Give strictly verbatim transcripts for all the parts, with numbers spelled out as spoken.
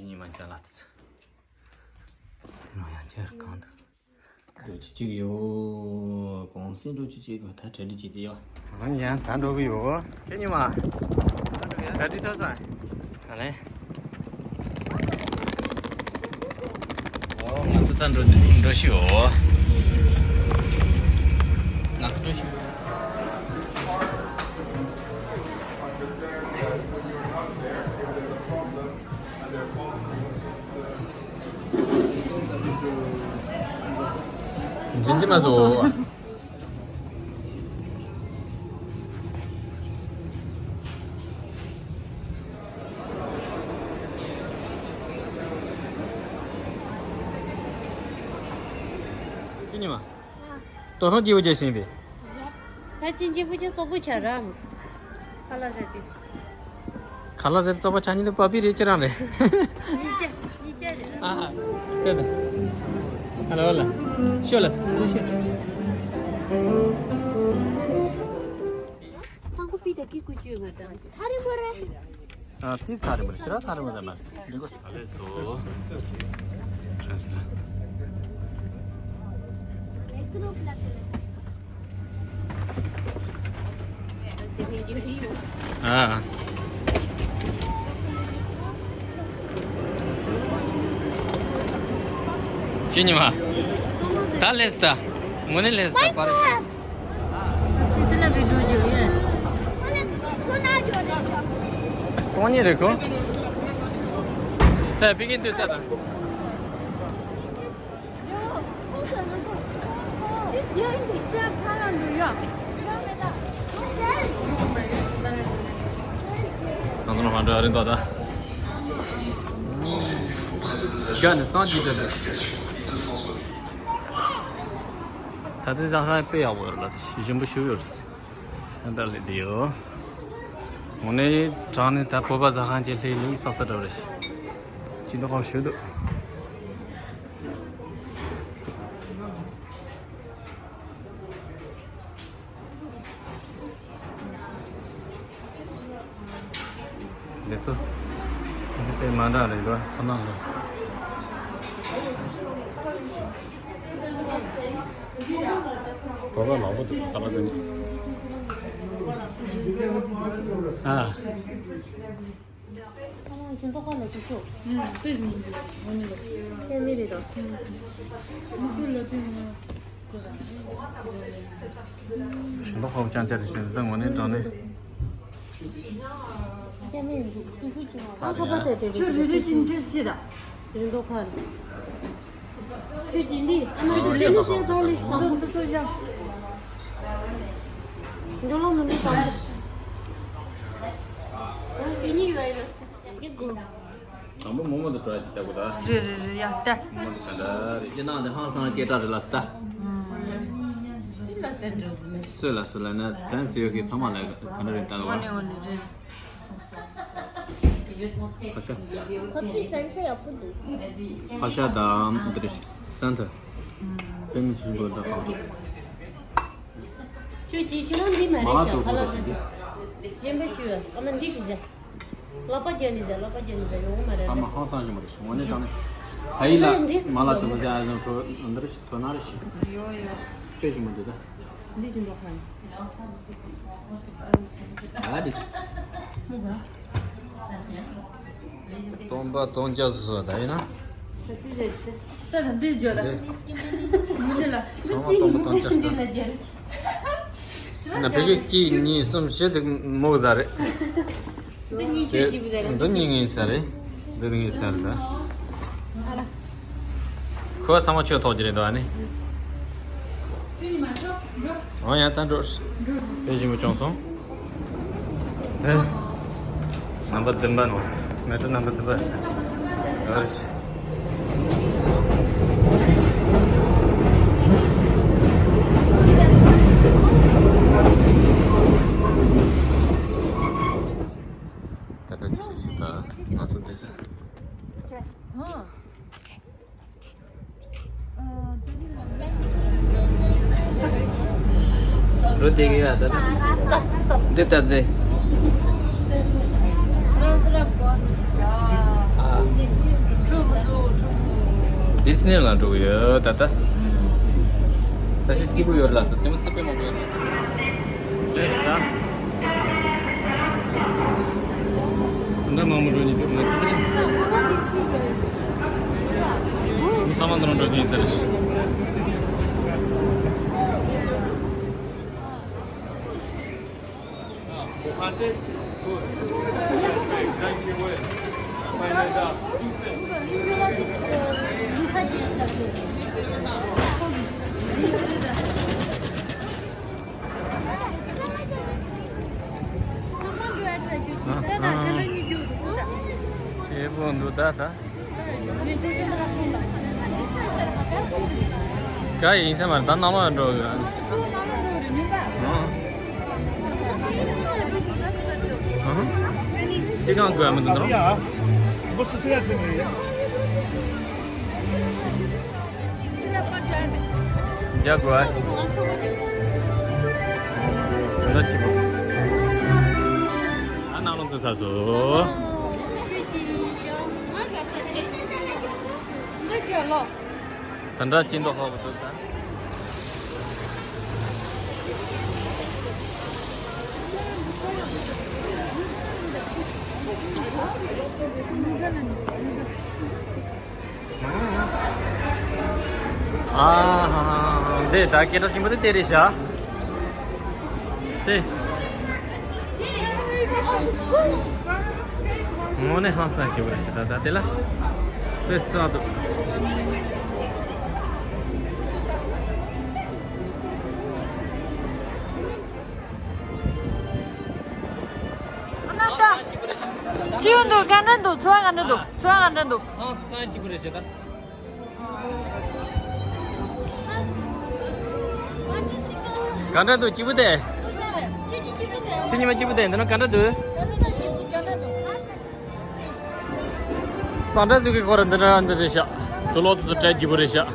ཉི་མ་ཅ་ལག་ཏུ་ཚུ། དེ་ནང་ཡང་ཁྱེར་གང་འདུག་འགྲོ་རྒྱུ་གཅིག་ཡོད། གུང་སེང་འགྲོ་རྒྱུ་གཅིག་ཡོད། ད་གྲ་སྒྲིག་བྱས་ཏེ་ཡོད། ང་ཡང་ད་འགྲོ་གི་ཡོད། ཁྱེད་ཉི་མ། གྲ་སྒྲིག་ཐོབ་སོང་། ད་ལེ། ཨོ་ང་ཚོ་ད་འགྲོ་འགྲོ་ཤི་ཡོད། ང་ཚོ་འགྲོ་ཤི་ཡོད། འཛིན་གྱི་མ་བཟོ། ཁྱེད་ཉི་མ། ཏོ་ཐང་སྐྱིད་པོ་བྱས་ཤིང་པས། ད་ཅིན་ཅི་ཕུ་ཅི་བཙོག་པོ་ཆ་ར། ཁ་ལག་ཟས་ཏེ། ཁ་ལག་ཟས་བཙོག་པ་ཆ་ཉིད་དུ་པ་པི་རེད་ཅི་རང་རེད། ཉིས་ཆ་ཉིས་ཆ་རེད། ཨ་ཧ། ཁྱོད་ད། ཧ་ལ་ཧ་ལ། ཤོ་ལ་སི་ཤོ། ཚང་ཁོ་པི་ད་ཀི་ཀུ་ཅུ་མ་ད། ཐ་རི་མོ་རེད། ཨ་ཏིས་ཐ་རི་མོ་རེད་ཤི་ར་ཐ་རི་མོ་རེད་མ། འདི་གོ་ཤི་ཐ་ལེ་སོ། ཁྲ་སི་ལ། ཨ། ཁྱེད་ཉི་མ། ད་ལེས་ད། མོ་ནི་ལེས་ད་པར། སྟོང་ཉིད་རེད་ཁོ། ད་ཕི་གིན་དུ་ད་ད། ང་ཚོ་ལ་མ་འགྲོ་རིན་ཐོག་ད། དགའ་ནས་སངས་ཀྱིས་འདྲ་འདྲ། ད་ལྟའི་ཟ་ཁང་དཔེ་ཡག་པོ་ཡོད་ལ་ཞིམ་པོ་ཞིག་ཡོད་རེད། ད་ལྟ་ལས་དེ་ཡོད། འོ་ནས་དྲང་ནས་ད་བོད་པ་ཟ་ཁང་ཅིག་སླེབས་ནས་བསགས་ས་འདྲ་བ་རེད། ཅི་འདུག་གང་ཞུ་འདུག་འདི་ཚོ། འདི་དཔེ་མ་འདྲ་རེད་འདུག་ཚོ་ནང་ལ། གོ་བ་ལག་པ་འདུག་ག་པ་ཟེར་ནས། ཨ། ཁྱེད་མི་རེད་དོ། ཞིང་ཏོག་ཧོབ་ཅང་ཅར་ཞིང་ཏང་ངོ་ནས་དྲང་ནས། ཁྱེད་མི་རེད་དོ། ཁྱོད་རེ་རེ་ཅིག་འདྲེས་བྱེད་དང་། ཞིང་ཏོག་ཁ་རེད། ཁྱོད་ཀྱིས་འདི་ཨ་མ་ཁྱོད་ཀྱིས་ལེན་ནས་བཤད་དང་ལེན་ཞིང་ཏོག་འདི་ཚོ་བཞག་འགྲོ་ལོང་མི་འདུག་དང་པོ། འོ་དེ་གཉིས་ཡོད་ཡོད། དང་པོ་མོ་མོ་དང་གྲོགས་ཅིག་ལྟ་དགོས་ད། རེད་རེད་རེད་ཡ་ལྟ། མོ་མོ་དང་ག་འདྲ་རེད་ཅེ་ནང་དེ་ཧང་སང་སྐད་གྲགས་རེད་ལ་སི་ད། སུས་ལ་སེ་འགྲོ་ཟི་མེད། སུས་ལ་སུ་ལ་ན་ཕན་སུ་ཡོད་གི་ཚང་མ་ལ་ག་འདྲ་རེད་ལྟ་དགོས། འོ་ནི་འོ་ནི་རེད། ཕ་ཤ། ཁོ་ཚོའི་སན་ཐ་ཡག་པོ་འདུག་ཕ་ཤ་དང་འདི་རེད་སན་ཐ། དཔེ་མི་སྲིད་པོ་འདྲ་གང་འདུག་ཁྱོད་ཀྱིས་ཁྱོད་རང་འདི་མ་རེད་ཤག་ཁ་ལག་ཟ་ཟ། གཞན་པ་ཁྱོད་ཨ་མ་འདི་གིས་ཟ། ལག་པ་རྒྱག་ནི་ཟ་ལག་པ་རྒྱག་ནི་ཟ་ཡོང་གི་མ་རེད། ཨ་མ་ཧང་སང་ཞིག་མ་རེད་ཞིག་ངོ་ནས་དྲང་ནས། ཕ་ཡི་ལ་མ་ལ་དུ་བ་ཟ་ཡ་ཚོ་འདི་རེད་ཚོ་ན་རེད་ཤིག་ཡོ་ཡོ། དཔེ་ཞིག་མ་འདུག་ད། འདི་ཅི་འདྲ་ཁང་། ཨ་དེ། སྟོང་པ་སྟོང་རྐྱང་བཟོ་ད་ཡིན་ན། ད་ལ་འདི་བརྗོད་ད། མི་འདི་ལ་ཚང་མ་སྟོང་པ་སྟོང་རྐྱང་ཞིག་ད། ན་བེ་ཀི་གཅིག་གཉིས་གསུམ་བཞི་དེ་མོ་ཟ་རེད། འདི་གཉིས་ཁྱོད་ཀྱི་བཟའ་རེད། འདི་གཉིས་ངའི་བཟའ་རེད། འདི་ངའི་བཟའ་རེད་ད། ཁོ་ཚང་མ་ཁྱོད་ཐོག་གི་རེད་འདུག་ཨ་ནི། འོ་ཡ་ད་འགྲོ། དཔེ་ཞིམ་པོ་བྱུང་སོང་། དེ། རྣམ་པ་བདུན་པ་ནོ། མེ་ཏྲ་རྣམ་པ་བདུན་པ་ཟེར། ཨ་རེ། ད་ལྟ་ཅི་ཞིག་ཞིག་ད་ང་ཚོ་འདི་ཟེར། འགྲོ་བསྡད་ཀྱི་ཡ་ད་ལྟ། འདི་ལྟ་སྟེ། ཨ། ཌི་སི་ནི་ལ་འགྲོ་གི་ཡོད་ད་ལྟ། ས་ཆ་སྐྱིད་པོ་ཡོད་ལ་སོ་རྩེད་མོ་རྩེ་དཔེ་མང་པོ་ཡོད་ལ་སོ། ལེགས་ད། ད་མང་པོ་འགྲོ་ནི་འདུག་ང་ཅི་དེ་རེད། མི་ཚང་མ་འདི་རང་འགྲོ་གི་ཡིན་ཟེར། ཆེ་པོ་འདུག་ད་ད། ག་ཡིན་ས་མ་ད་ནང་ལོགས་འགྲོ་གི། ཅི་གང་དགོས་མི་འདུག་ད། རྒྱག་དགོས། འདི་གཅིག་པོ། ཨ་ནང་ལོགས་འཛུལ་ཚར་སོང་། ད་འདྲ་ཅི་འདོགས་ཧོ་བ་འདུག་ད། ཨ་ཧ་ཧ། འདི་ད་སྐད་གྲགས་ཆེན་པོ་དེ་དེ་རེད་ཤག་དེ། དངོས་གནས་ཧང་སང་སྐྱིད་པོ་རེད་ཤག་ད་ད་དེ་ལ། དཔེ་བསགས་འདུག་ཅི་ཡོང་འདུག་ག་འདྲ་འདུག་ཚོར་བ་ག་འདྲ་འདུག་ཚོར་བ་ག་འདྲ་འདུག་ཧང་སང་སྐྱིད་པོ་རེད་ཤག་ད། ག་འདྲ་འདུག་སྐྱིད་པོ་དེ། ཁྱོད་ཉི་མ་སྐྱིད་པོ་དེ་འདི་ན་ག་འདྲ་འདུག་གཙང་སྦྲ་ཟེར་གི་ཁོ་ར་འདི་འདྲ་འདི་རེད་ཤག་དུག་ལོག་དེ་ཚོ་སྤྲད་སྐྱིད་པོ་རེད་ཤག་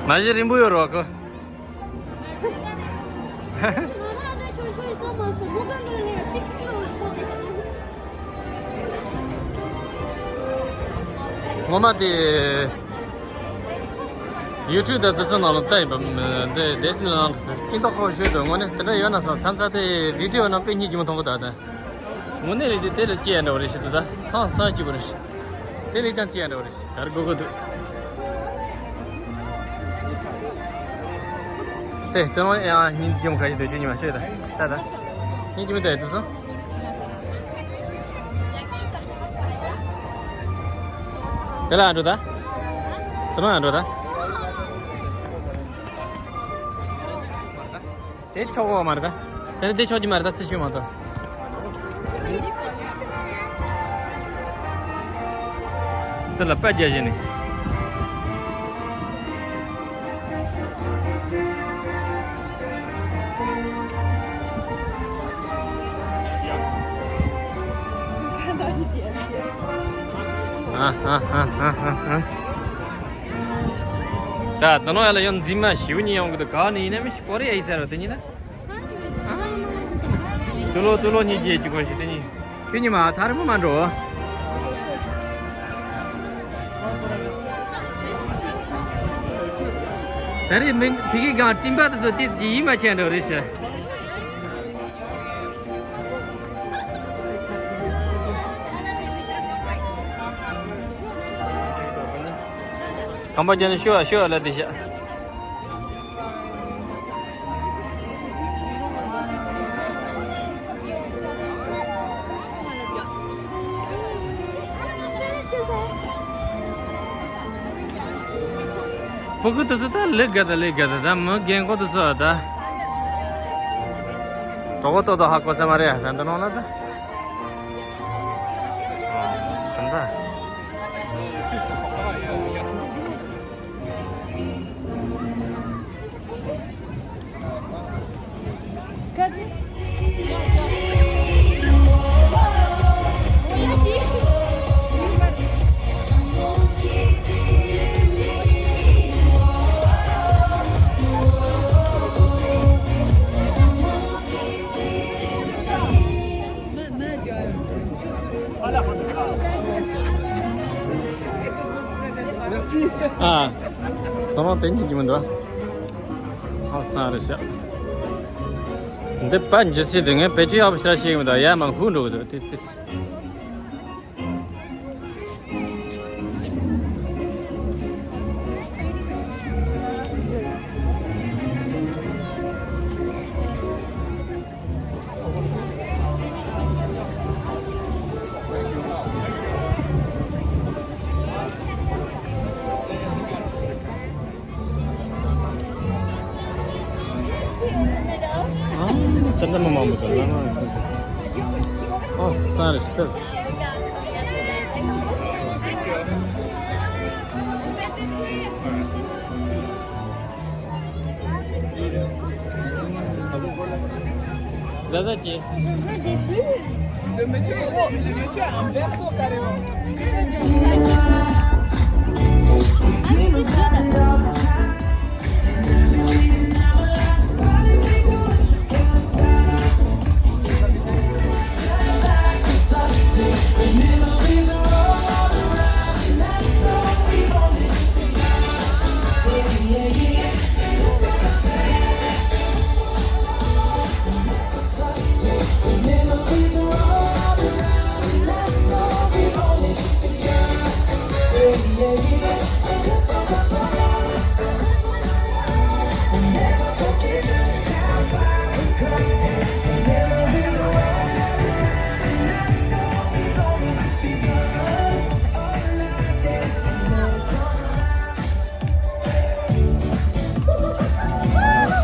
མ་གཞི་རིང་པོ་ཡོད་རོགས་ཁོ། ངོ་མ་དེ་ཡུ་ཊུབ་དང་དེ་ཚོ་ནང་ལ་བལྟ་ཡིན་པ། འདི་དེ་སི་ནང་དུ་སྐྱིད་མདོག་ཁ་པོ་ཞིག་འདུག་དངོས་གནས་དེ་འདྲ་ཡོད་ན་བསམ། མཚམས་མཚམས་དེ་བི་ཌི་ཡོ་ནང་དཔེ་སྙིང་རྗེ་མོ་མཐོང་གི་འདུག་ད། དངོས་གནས་རེད་དེ། དེ་ལ་སྐྱེ་ཡ་འདྲ་བོ་རེད་ཤག་ད་ད་ཧང་སང་སྐྱིད་པོ་རེད་ཤག་དེ་ལས་ཀྱང་སྐྱེ་ཡ་འདྲ་བོ་རེད་ཤག་ད་རེ་དགོས་དགོས་འདུག་དེ་དེ་རང་ཡང་སྙིང་རྗེ་མོ་ཁ་ཅིག་འདུག་ཁྱོད་ཉི་མ་ཤོད་ད་ད་ད། སྙིང་རྗེ་མོ་དེ་འདུག་སོང་། དེ་ལ་ཨ་འགྲོ་ད། དེ་རང་ཨ་འགྲོ་ད། དེ་ཆོག་གོ་མ་རེད་ད། དེ་དེ་ཆོག་གི་མ་རེད་ད། ཚེ་ཤུལ་མ་གཏོགས། དེ་ལ་པད་རྒྱག་བཞིན་ནི། ཨ་ཧ་ཧ་ཧ་ཧ་ཧ། ད་ད་ནོ་ཡ་ལ་ཡོང་འཛིན་མ་ཞིའུ་གཉིས་ཡོང་གི་འདུག་ག་ནས་ཡིན་ན་མི་ཞིག་ཀོ་རི་ཡ་ཡིན་ཟེར་བ་དེ་གཉིས་ན། ཏུ་ལོ་ཏུ་ལོ་གཉིས་རྗེས་ཀྱི་གོ་ཞིག་དེ་གཉིས། ཁྱོད་གཉིས་མ་ཐག་རིང་པོ་མ་འགྲོ། ད་རེས་མི་ཕི་གི་གང་སྤྲིན་པ་དེ་ཚོ་དེ་ཅི་ཡིན་མ་ཆད་འགྲོ་རེད་ཤག་ཁམས་པ་ཅན་ཤོ་ཨ་ཤོ་ཨ་ལ་དེ་ཤ། ཕྲུ་གུ་དེ་ཚོ་ད་ལི་ག་ད་ལི་ག་ད་ད་མི་རྒན་གོག་དེ་ཚོ་ད། གྲོགས་པོ་ཏོག་ཏོག་ཧ་གོ་ས་མ་རེད་ད་འདི་ནང་ན་ད། གང་ད། ཨ། དོ་མ་དེ་ཉིད་ཀྱི་མི་འདུག་ཨ་སང་རེད་ཤག་འདི་པ་འཇི་སྲིད་དེ་ངས་བེད་སྤྱོད་ཡག་པོ་ཞེ་དྲག་བྱེད་ཀྱི་མི་འདུག་ཡ་མ་ཧུ་འགྲོ་གི་འདུག་ཏིས་ཏིས། ཨ། ད་ལྟ་མ་མང་པོ་དང་ལ་ལ་ཁོང་ཚོ། ཨ་སང་རེད་ཤི་ཏི། ཟ་ཟ་ཅི། Je veux des bulles. Le monsieur, est- le monsieur a un berceau carrément.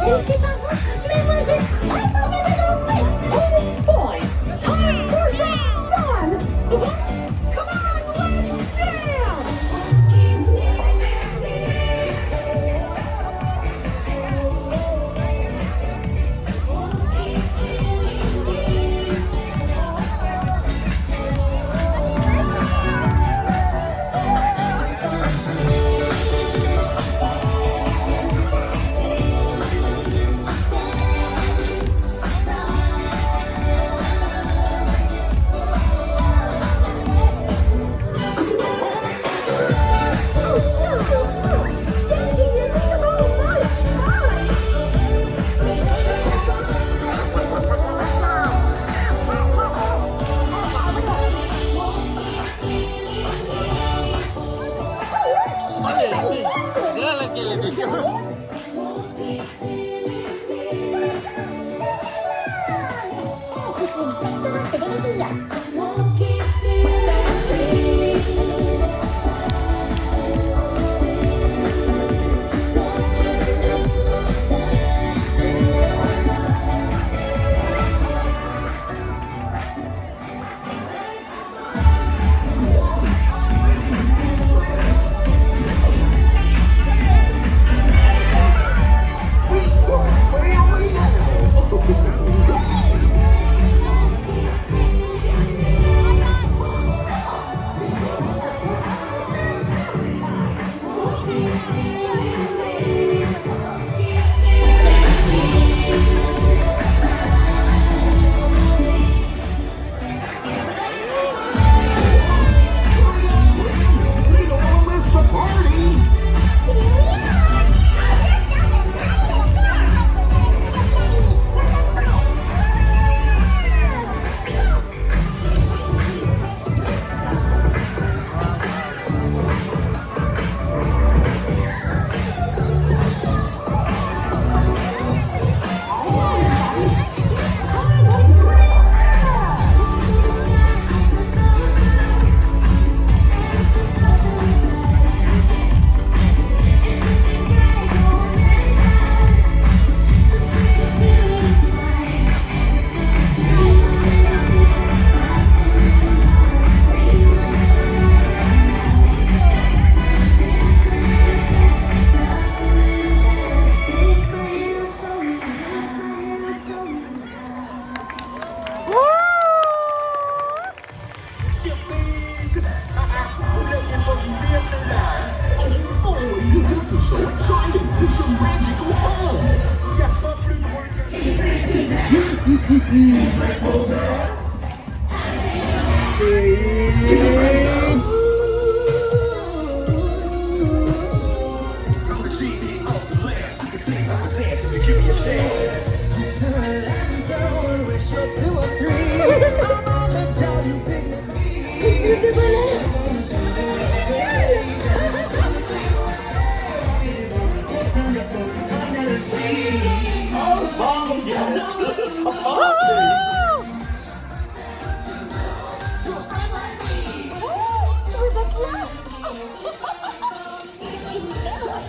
Félicitations, mais moi j'ai très envie de danser. Oh boy, time for some fun. Come on, let's dance.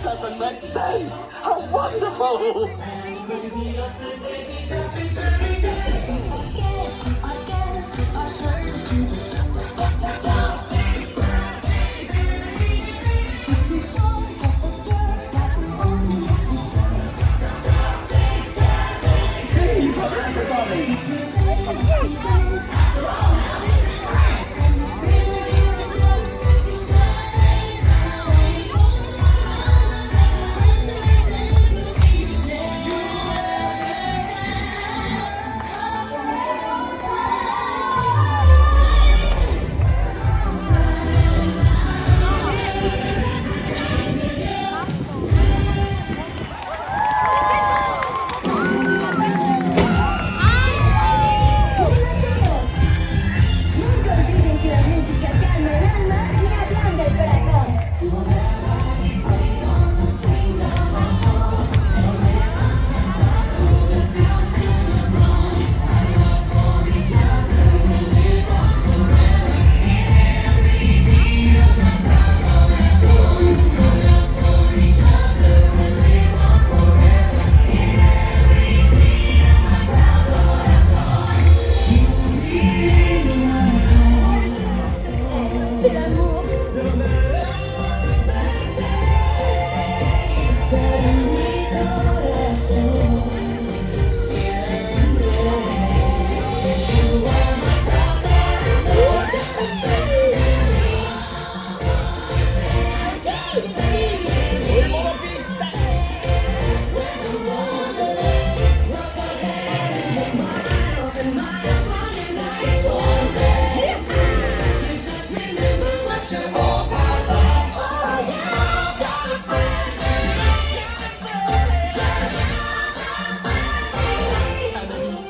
Doesn't make sense. How wonderful!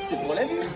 C'est pour la vie.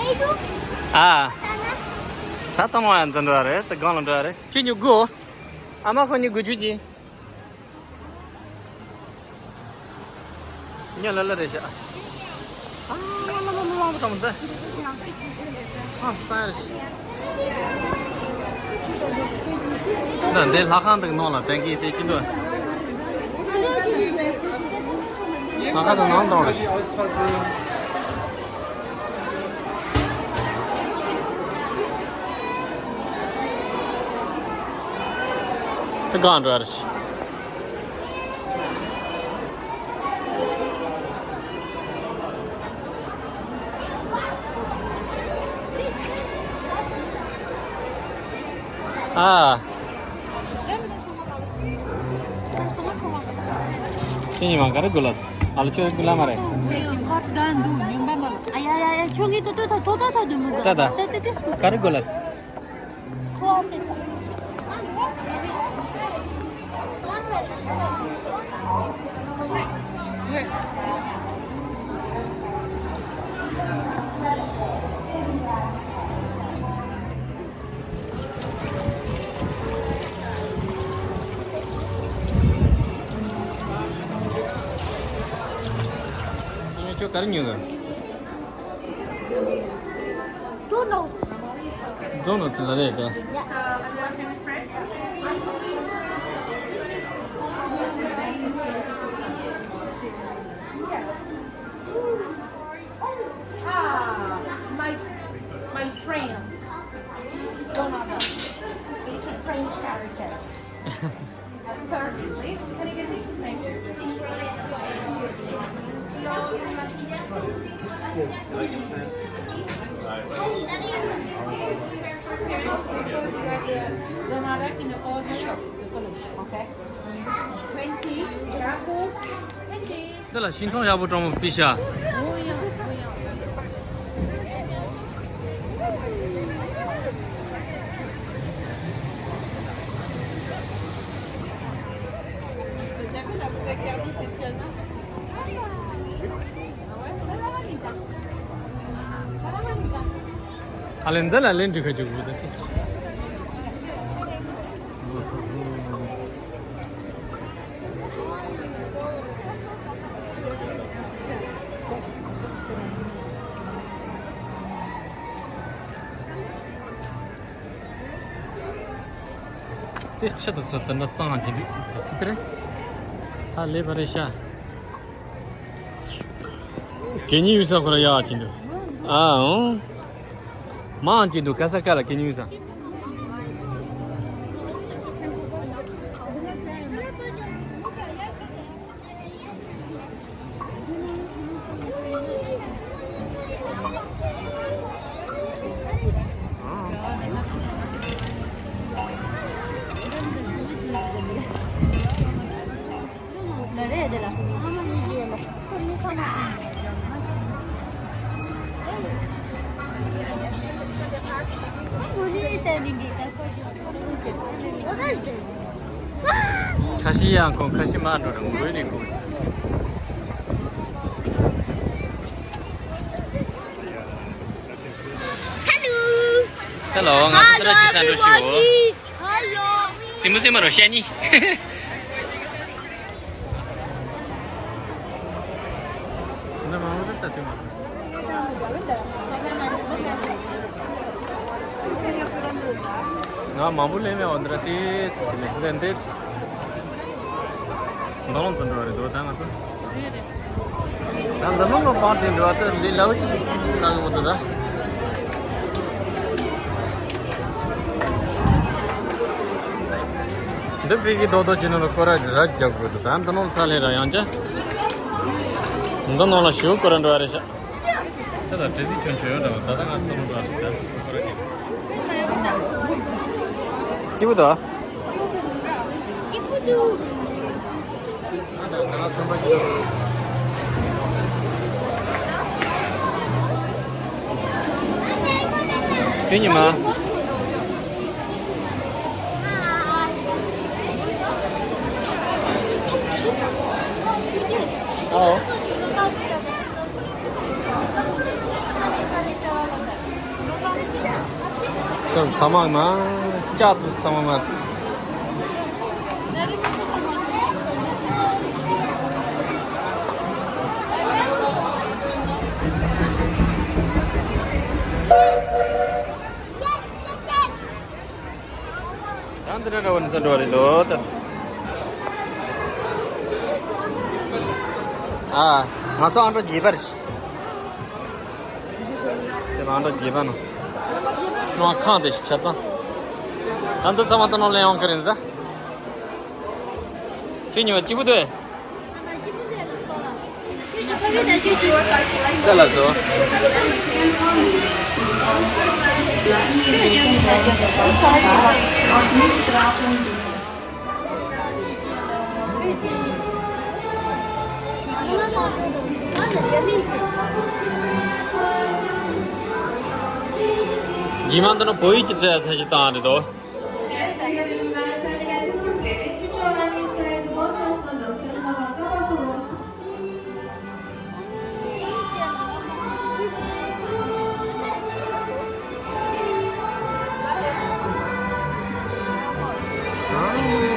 ཨ། ད་ལྟ་མ་ཡང་འཛིན་འགྲོ་ཡ་རེད། ད་སྒང་ལ་འགྲོ་ཡ་རེད། ཁྱོད་གཉིས་སྒུག་ཨ་མ་ཁོ་གཉིས་སྒུག་རྒྱུ་གྱིས། ཉ་ལ་ལ་རེད་ཤག་ཨ་ལ་ལ་ལ་ལ་ལ་ལ་ལ། ཨ་ས་རེད། ད་འདི་ལྷ་ཁང་དེ་ནང་ལ་བསྟན་གྱི་དེ་ཅི་འདུག་ལྷ་ཁང་དེ་ནང་གཏོང་རེད། དེ་གང་འགྲོ་རེད། ཨ། ཁྱེད་ཉི་མ་ག་རེ་དགོས་ལ། ཨ་ལ་ཆོས་དགོས་ལ་མ་རེད། ཁ་བརྡ་འདུག་ཉོན་པ་མ་ལ། ཨ་ཡ་ཡ་ཡ། ཁྱོད་ངའི་ཏོ་ཏོ་ཏོ་ཏོ་ཏོ་དུ་མི་དགོས། ད་ད། ཏེ་ཏེ་ཏེ་སུ། ག་རེ་དགོས་ལ། ཁོ་ཨ་སེ་ས། ཁྱོད་ག་རེ་ཉོས་ག Donald. Donald ལ་རེད་དེ། Yeah. Yes. Ah, my, my friends. Donald. It's a French character. Thirty, please. Can you get me? Thank you. Donald in the other shop, the college, okay? Twenty, careful. Twenty. འདི་ལ་ཤིང་ཐང་ཡག་པོ་སྤྲང་མོ་པི་ཤ། ཨ་ལེ་འདི་ལ་ལེན་འགྲིག་ག་རྒྱུ་བོ་ད་ཁྱེད། དེ་ཆུ་དུ་ཚོད་དུ་འདྲ་གཙང་གྱི་འདུག་དེ་ཅི་དེ་རེད། ཧ་ལས་པ་རེད་ཤག་གད་སྙིགས་ཡོད་ས་ཁོ་ར་ཡག་ཅིག་འདུག་ཨ་ཨང་། མང་ཅིག་འདུག་ག་ས་ག་ལ་གད་སྙིགས་ཡོད་ས། ཁ་ཤས་ཡང་ཁོང་ཁ་ཤས་མ་འགྲོ་རུང་འགོས་ནས་ཁོང་། Hello. Hello, ང་ཚོ་ཏྲ་ཅི་སན་འགྲོ་ཞུ། Hello. སིམ་སིམ་རོ་ཤ་ནི། ང་མང་པོ་ལེན་མེད་འོ་འདི་ར་དེ་ཚོ་ཞིག་ལེན་ལེན་དེ། འདི་ལོང་ཚོ་འགྲོ་བ་རེད་དོ་ད་ང་ཚོ། ད་འདི་ནང་ལ་པང་དེ་འགྲོ་བ་དེ་ལས་སླ་བོ་ཞིག་ལ་ཡོང་གི་འདུག་ད། འདི་ཕི་གི་རྡོག་རྡོག་ཅིག་ནང་ལ་སྐོར་ར་ར་རྒྱབ་དགོས་འདུག་ད་འདི་ནང་ཚ་ལས་ར་ཡང་ཅི། འདི་ནང་ལ་ཞུ་སྐོར་ར་འགྲོ་བ་རེད་ཤག་ད་ལྟ་འདྲ་ཟིག་ཆུང་ཆུང་ཡོད་འདྲ་བ་ད་ལྟ་ང་ཚོ་འགྲོ་བ་རེད་ཤག་སྐོར་ར་རྒྱབ། སྐྱིད་པོ་འདུག་ཁྱོད་ཉི་མ། ཨོ། ཚང་མ་མ། ལྕགས་ཚང་མ་མ། ད་འདི་འདྲ་འདྲ་བ་ནི་ཚོ་འགྲོ་རེད་འདུག་ད། ཨ། ང་ཚོ་ཨང་གྲངས་བརྒྱད་པ་རེད། དེ་ལ་ཨང་གྲངས་བརྒྱད་པ་ནང་། ནང་ཁང་དེ་ཆ་ཚང་། ད་འདི་ཚང་མ་ད་ནང་ལེན་ཡོང་གི་རེད་ད། ཁྱོད་གཉིས་པ་གཅིག་པུ་འདུག་ལ་སོ། རྗེས་མ་འདི་ནི་བོད་ཡིག་གི་བྲིས་ཐེངས་ཤིག་བཏང་རེད་དོ། Yes, I get the humanitarian emergency, please. If you are inside the boat, let's go.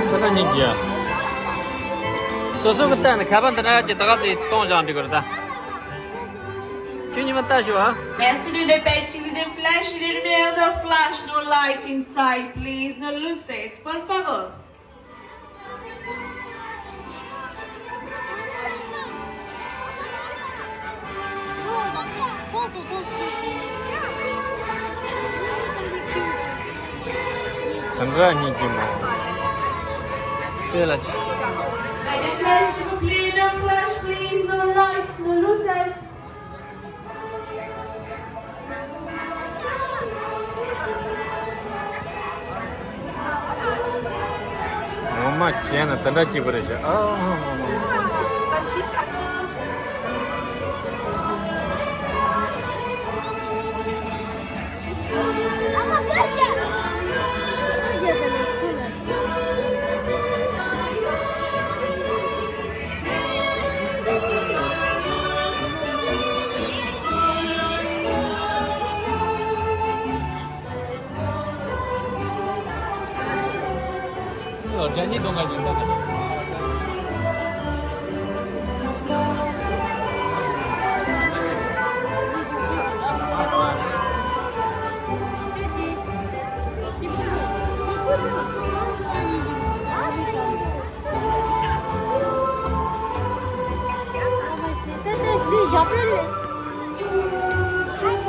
འདི་ལ་སྙིང་རྗེ། སོ་སོ་གི་ལྟ་ནས་ཁ་པར་འདི་ན་ཡ་གི་ད་ག་ཚོད་གཏོང་བཞག་འགྲིག་གི་རེད་ད། ཁྱོད་གཉིས་པ་ལྟ་ཞུ་ཨ། Merci de pêcher de flash, de lumière de flash, no light inside, please, no luces, por favor. གང་འདྲ་སྙིང་རྗེ་མོ། དེ་ལ་ཅི། Flash, please, no flash, please, no lights, no luces. ངོ་མ་བྱས་ན་དེ་འདྲ་སྐྱིད་པོ་རེད་ཤག་ཨ།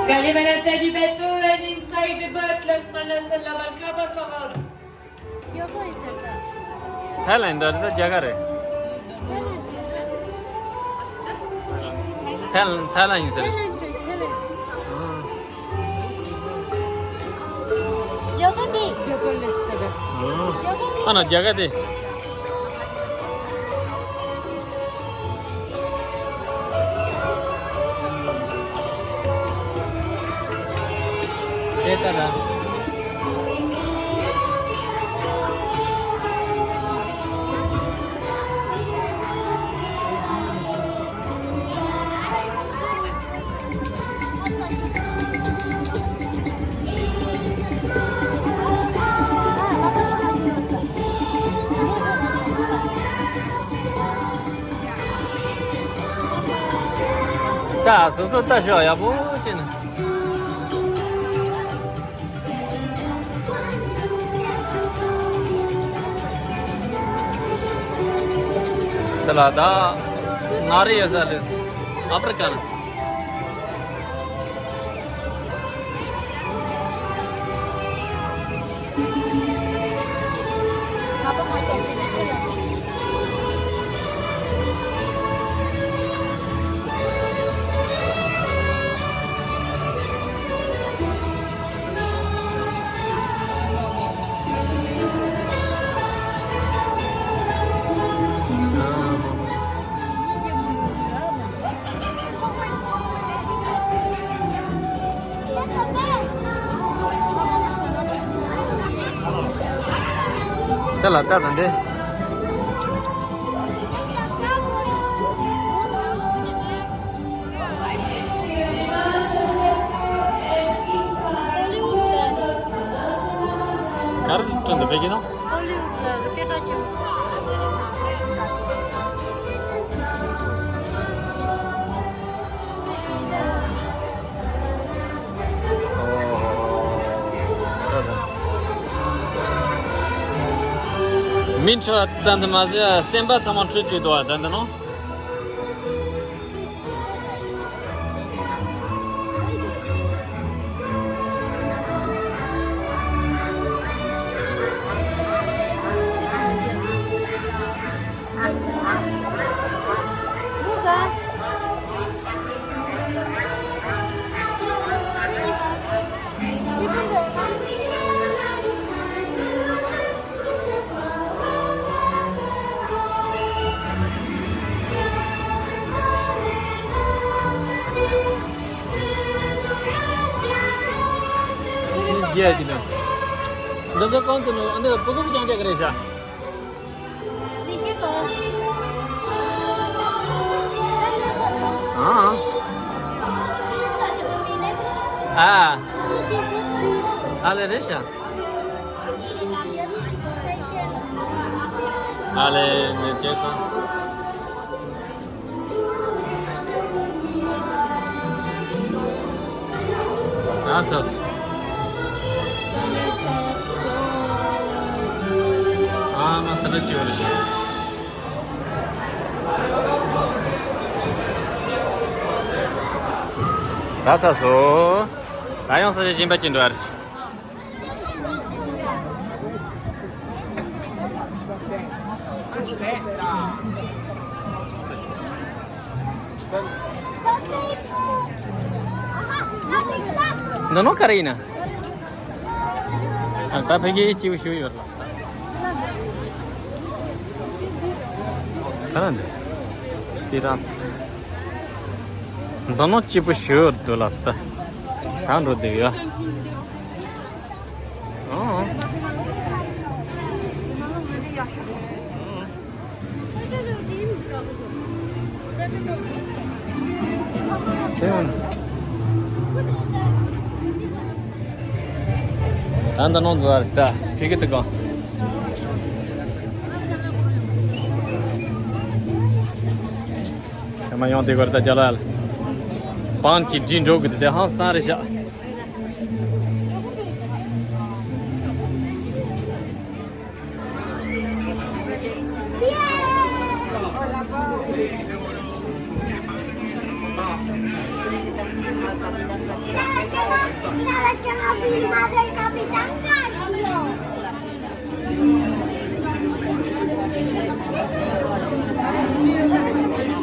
Kalimanata di Beto and inside the boat, las manos en la barca, por favor. ཐའི་ལན་འདྲ་རེད་ད། རྒྱ་གར་རེད། ཐའི་ལན་ཐའི་ལན་ཡིན་ཟེར། རྒྱ་གར་དེ། རྒྱ་གར་ལས་ད་ག་ཨ་ན་རྒྱ་གར་དེ། དེ་ལྟ་ན། ད་སོ་སོ་ལྟ་ཤོག་ཡག་པོ་བྱས་ནས། དེ་ལ་ད་ང་རེ་ཡོད་ས་རེད། ཨ་ཕི་རི་ཀ་ན། དེ་ལ་ལྟ་དང་འདི། བོད་ཀྱི་ནང་། ཧོ་ལི་ཝུད་ལ་སྐད་གྲགས་ཆེན་པོ། མི་འཁྲུག་ཙམ་དུ་མ་ཟད་སེམས་པ་ཚང་མ་འཁྲུག་བཅུག་འདུག་བ་ད་འདི་ནང་། རྒྱས་ཀྱི་ནང་། འདི་ཚོ་གང་ཚོ་ནོ་འདི་ལ་ཕྲུ་གུ་རྐྱང་རྐྱང་གི་རེད་ཤག་ཨང་། ཨ། ཨ་ལེ་རེད་ཤག་ཨ་ལེ་ནས་བྱས་ཙང་། ཨ་ཙི། ཨ་མ་ད་ལྟ་ཅི་བ་རེད་ཤག་ད་ཚ་སོ། ད་ཡང་ས་ཆ་གཞན་པ་ཅིག་འགྲོ་ཡ་རེད། འདི་ནོ་ག་རེ་ཡིན་ན། ཨ་ད་ཕ་གིའི་སྐྱིད་པོ་ཞུ་ཡོད་ལ་ས། ག་རེ་འདི། པི་རག་འདི་ནོ་སྐྱིད་པོ་ཞུ་ཡོད་འདུག་ལ་ས། ད་འགྲོ་འདུག་ཡ། ཨོ། ད་ད་ནང་འཛུལ་བ་རེད་ད། ཕི་གི་ཏི་གང་། ཨ་མ་ཡོང་དེ་གོ་རེད་ད་རྒྱ་ལ། བང་གཅིག་འགྲིག་འགྲོ་གི་དེ་ཧང་སང་རེད་ཤག་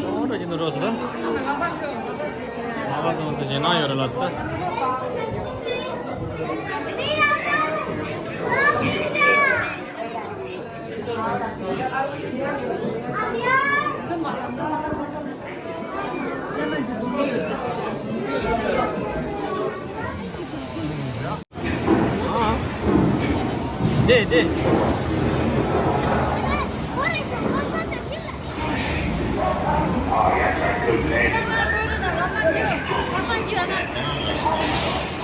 ཨོ་ད་ཅི་འདུག་རོགས་སུ་ད། ང་བ་སང་དུ་ཇེ་ན་ཡོད་རེད་ལ་སུ་ད། འདི་འདི།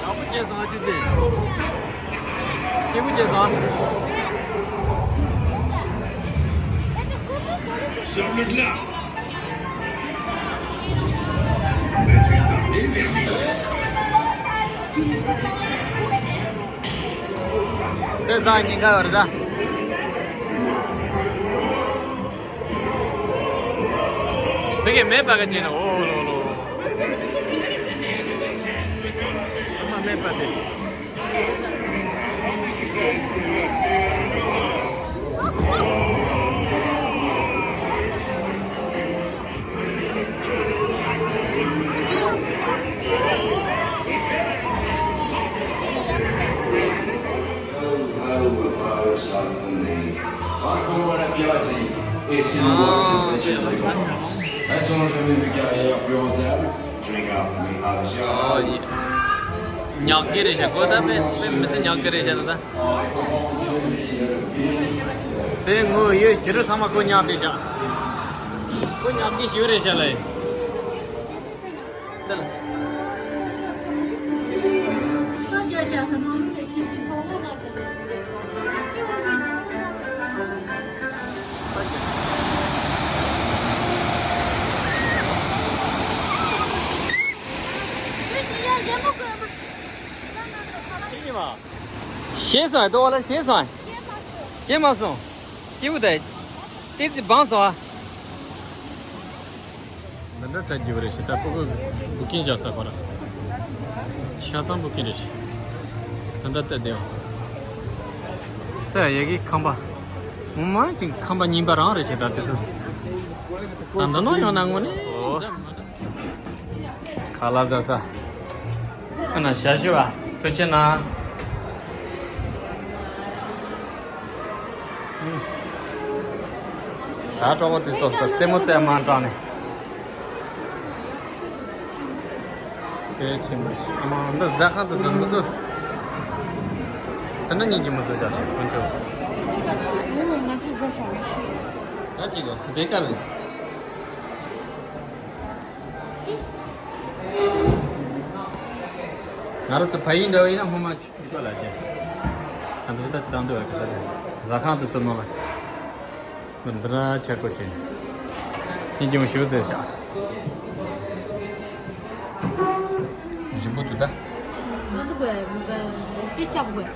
ཡག་པོ་བྱས་སོང་ཨ་ཅེ་ཅེ། སྐྱིད་པོ་བྱས་སོང་ཨ། དེ་ཟ་ཉིན་ཁ་བར་ད། དེ་གས་མེད་པ་ག་ཅིག་ན་ཨོ་ལོ་ལོ། ཨ་མ་མེད་པ་དེ། Parcours à la piratine et c'est le droit de cette passion de vacances. A-t-on jamais vu carrière plus rentable? Je regarde mes ravageurs. ཉག་གི་རེད་ཤག་གོ་ད་མེད་མེད་མི་སེ་ཉག་གི་རེད་ཤག་ད། སེ་ངོ་ཡོད་ཁྱེད་རང་ཚང་མ་ཁོ་ཉག་དེ་ཤག་ཁོ་ཉག་གི་ཞུ་རེད་ཤག་ལ། འདི་ལ། ཁ་རྒྱ་ཤག་ཁ་ནང་ལ་ཤི་ཤི་ཐོག་ལ་ལ་ད། ཤེས་སོང་། ཏོ་བ་ལ་ཤེས་སོང་། ཤེས་མ་སོང་། སྐྱིད་པོ་དེ། ཏིག་ཙི་བང་སོང་ཨ། འདི་འདྲ་བྲལ་རྒྱུ་རེད་ཤི། ད་སྤུ་གུ་བུ་ཀིན་བཞག་ས་ཁོ་ར། ཆ་ཚང་བུ་ཀིན་རེད་ཤི། ད་འདྲ་བལྟས་བསྡད་ཡོང་། ད་ཡ་གི་ཁང་པ། ངོ་མ་ཅིག་ཁང་པ་རྙིང་པ་རང་རེད་ཤི། ད་དེ་ཚོ། ད་འདི་ནང་ཡོང་ན་དངོས་གནས། ཁ་ལག་ཟ་ས། ཁ་ན་ཞབས་ཞུ་བ་ཐུགས་ཆེ་གནང་། ད་གྲོགས་པོ་དེ་ཏོག་ཙམ་རྩེད་མོ་རྩེ་མ་དྲག་ནས། དཔེ་ཆེན་པོ་ཞིག་ཨ་མ་འདི་ཟ་ཁང་དུ་ཟ་འདི་ཚོ། དེ་འདྲ་སྙིང་རྗེ་མོ་བཟོ་བྱ་ཞིག་དཀོན་མཆོག་ང་ཚོ་ཟ་བྱ་མི་ཤེས། ད་ཅིག་གོ་བདེ་དཀའ་ལས། ང་རང་ཚོ་ཕ་ཡུལ་འདྲ་བ་ཡིན་ན་སྔོན་མ་ཆུ་ཆུ་ལ་ཅན། ང་ཚོ་ད་ཅི་དང་འདྲ་བ་གི་ཟ་ཁང་དུ་ཚུར་ནང་ལ། འདི་འདྲ་ཆག་སྒོ་ཅན། སྙིང་རྗེ་མོ་ཞུ་ཟེར་བྱ། ཞིམ་པོ་འདུག་ད། ང་འདུག་གས་ང་གས་ཅི་ཆག་དགོས།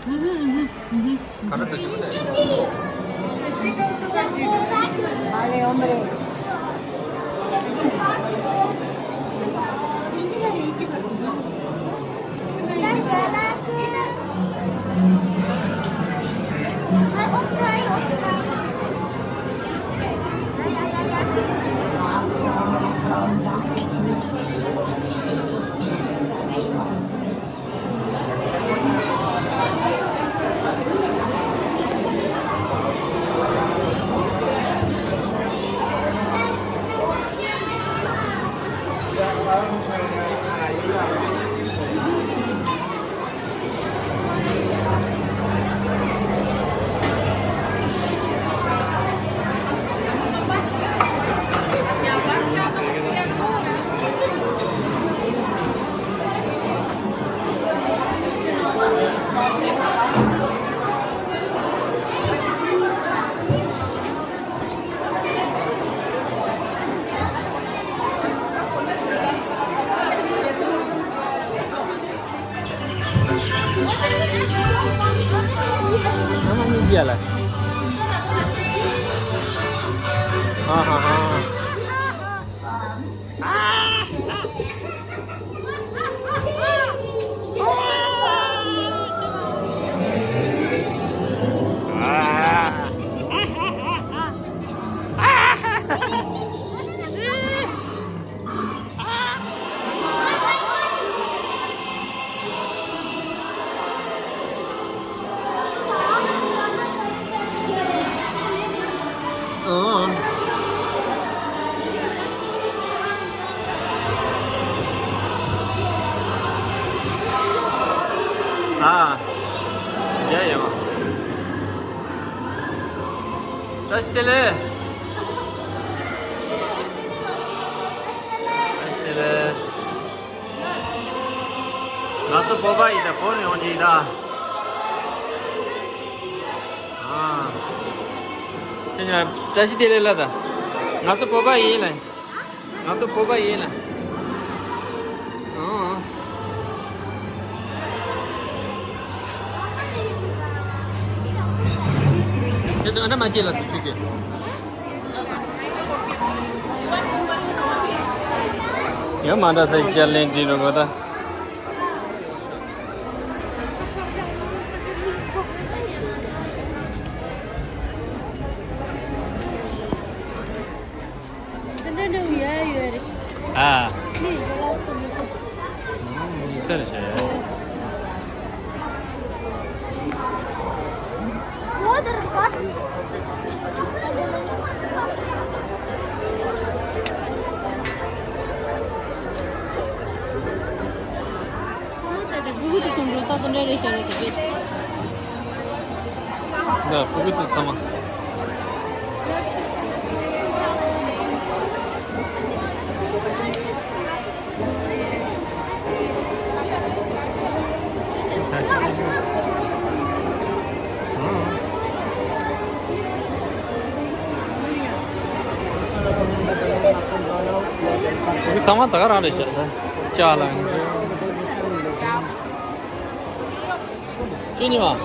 ཨ་མ་གཉིས་རྒྱལ་ལ། ཧ་ཧ་ཧ། ཨ། ཡ་ཡ། བཀྲ་ཤིས་བདེ་ལེགས། བཀྲ་ཤིས་བདེ་ལེགས། ང་ཚོ་བོད་པ་ཡིན་ད། བོད་ནས་ཡོང་གི་ཡིན་ད། ཨ། ཁྱེད་ཉིད་བཀྲ་ཤིས་བདེ་ལེགས་ལ་ད། ང་ཚོ་བོད་པ་ཡིན་ལ། ང་ཚོ་བོད་པ་ཡིན་ལ། ཨ། ཁྱེད་ཚོ་ཨ་འདྲ་མ་བྱེད་ལ་སུ་ཆུ་བྱེད། ཡང་མ་འདྲ་ས་ཅར་ལེན་དྲིན་རུ་གོ་ད། དེ་འདྲ་འདྲ་བོ་ཡོད་ཡོད་རེད། ཨ། ནི་ཡོད་ལ་སུ་མི་ཁོ། ཡིན་ས་རེད་ཤག What are cups? ད་ལྟ་སྤུ་གུ་དེ་ཚོ་འགྲོ་སྟངས་དེ་འདྲ་རེད་ཤག་ལ་དེ་བས། ད་སྤུ་གུ་དེ་ཚང་མ། ཚང་མ་ད་ག་རང་རེད་ཤག་ད། ཅ་ལག་འཇོ། ཁྱོད་གཉིས་མ།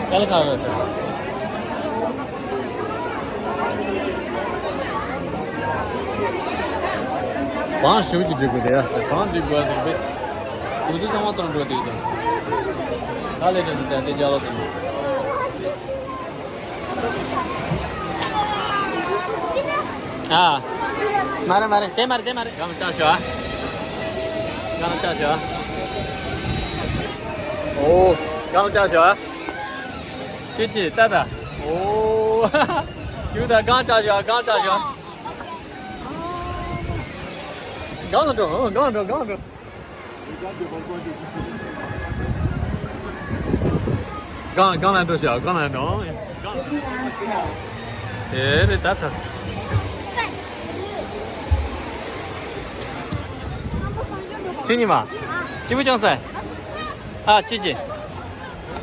ག་ལ་ཁ་ཡོད་ཟེར། བང་ཞུ་གི་འགྲིག་གི་དེ་ཡ། བང་འགྲིག་དགོས་དེ་རེད། དུས་ཚོད་ཚང་མ་གཏོང་འགྲོ་དེ་དང་། ད་ལས་དྲན་དེ་དེ་རྒྱ་ལོ་དེ་ནི། ཨ། མ་རེད་མ་རེད། དེ་མ་རེད། དེ་མ་རེད། གང་ལ་ཆ་ཞོ། གང་ལ་ཆ་ཞོ། ཨོ། གང་ལ་ཆ་ཞོ། ཁྱེད་ཀྱིས་ལྟ་ད། ཨོ། ཁྱོད་ད་གང་ཆ་ཞོ། གང་ཆ་ཞོ། གང་ལ་འགྲོ། གང་འགྲོ། གང་འགྲོ། གང་གང་ལ་འགྲོ་ཤག། གང་ལ་འགྲོ། ཨེ་རེད་ད་ཚ། ཁྱེད་གཉིས་མ། སྐྱིད་པོ་ཅང་ཟེར། ཨ་ཅི་ཅི།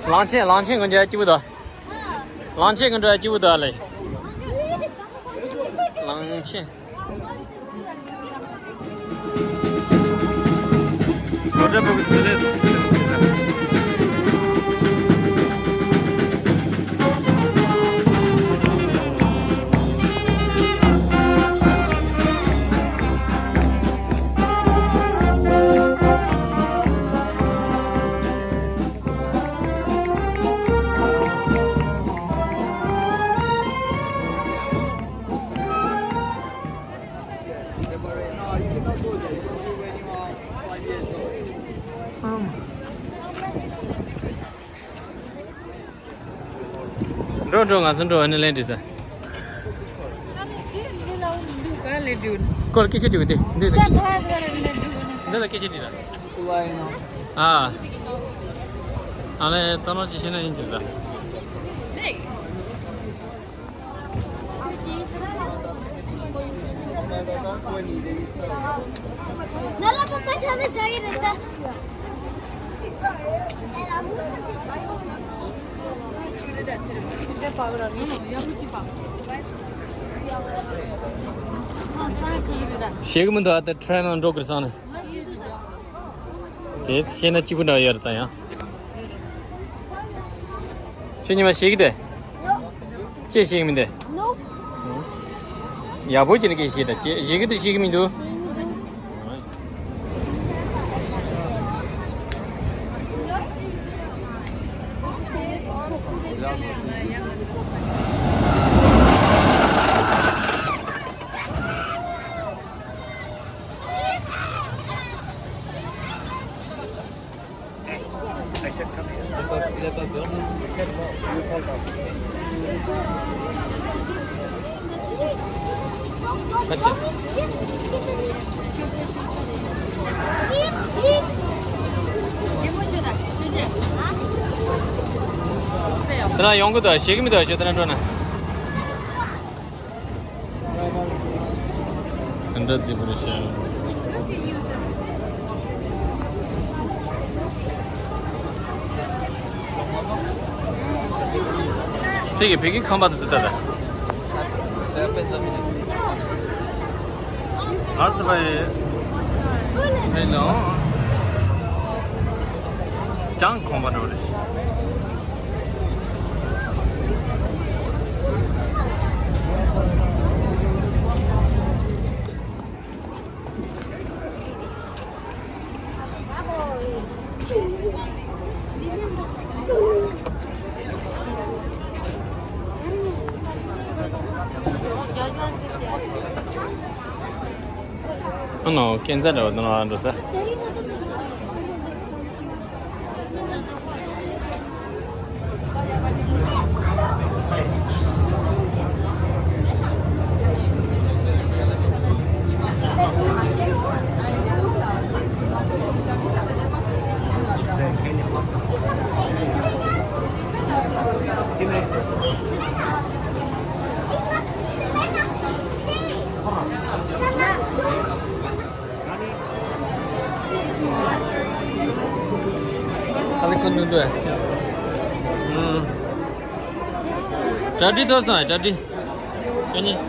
གླང་ཆེན་གླང་ཆེན་གོན་རྒྱུ་སྐྱིད་པོ་དོ། གླང་ཆེན་གོན་འགྲོ་སྐྱིད་པོ་དོ་ལེ། གླང་ཆེན། འགྲོ་འགྲོ། ང་ཚོ་འགྲོ། ཨ་ནི་ལན་འདྲི་ས། ཀོལ་སྐད་ཆ་དྲི་བ་དེ་འདི་ལ་སྐད་ཆ། འདི་ལ་སྐད་ཆ་དྲི་ད། ཨ། ཨ་ལས་ད་ནོ་ཅི་ཤེས་ན་ཡིན་གྱི་ད། ཤེས་གི་མི་འདུག་ཨ་ད་ཁྲེན་ནང་འགྲོ་གི་རེད་བསམ་ནས། དེ་ཤེས་ན་གཅིག་པུ་འདྲ་ཡོད་རེད་ད་ཡང་། ཁྱོད་གཉིས་མ་ཤེས་གི་དེ། ཅི་ཤེས་གི་མི་འདུག་ཡག་པོ་བྱས་ནས་སྐད་ཤེས་ད། ཅི་ཤེས་གི་འདུག་ཤེས་གི་མི་འདུག་དེ་ན་ཡོང་གི་འདུག་ཤེས་གི་མི་འདུག་ཤེས་དེ་ན་འགྲོ་ན། ག་འདྲ་བརྩི་བར་བྱ། དེ་གི་བོད་ཀྱི་ཁང་པ་དུ་ཟི་ད་ད། ཨར་ཙི་པའི་ཧེ་ལོ། ཅང་ཁོང་པ་འགྲོ་རེད། ཨ་ནོ་ཁྱད་མཚར་འདྲ་བ་འདི་ན་འགྲོ་ས། ཨ་ལེ་ཁོ་འདུག་འདུག་ཨ། གྲ་སྒྲིག་ཐོབ་སོང་ཨ། གྲ་སྒྲིག་ཁྱོད་གཉིས།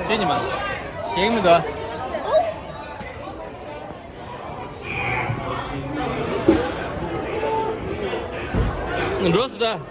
ཁྱེད་ཉི་མ། ཞེག་མི་འདུག་འགྲོ་སྲིད་ད།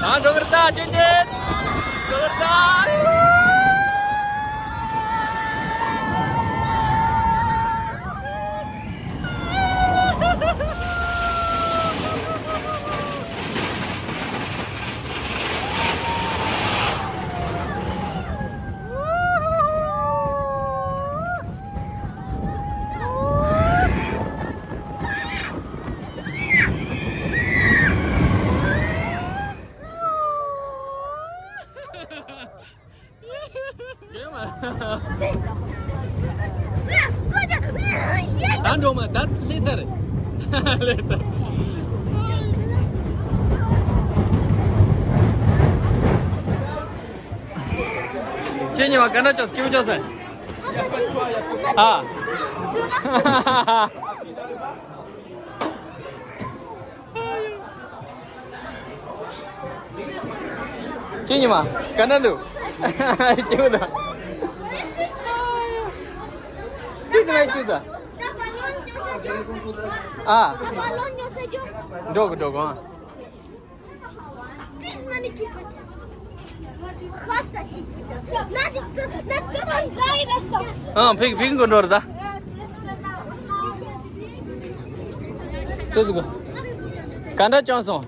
ད་འགྲོ་གི་རེད་ད། ཆོས་ཅན། འགྲོ་གི་རེད་ད། ད་འགྲོ་མ་ད་སླེབས་ཚར་རེད། སླེབས་ཚར། ཁྱེད་གཉིས་པ་ག་འདྲ་བྱས་སྐྱིད་པོ་བྱས་ཟེར། ཨ། ཁྱེད་གཉིས་མ་ག་འདྲ་འདུག་སྐྱིད་པོ་འདུག་ཁྱེད་ཚོ་མ་སྐྱིད་ས། ཨ། འགྲོ་གི་འགྲོ་གི་ཨ། ཨང་ཕིག་ཕིག་མགོ་འགྲོ་རེད་ད། ཁྱེད་ཚོ་ག་འདྲ་བྱུང་སོང་།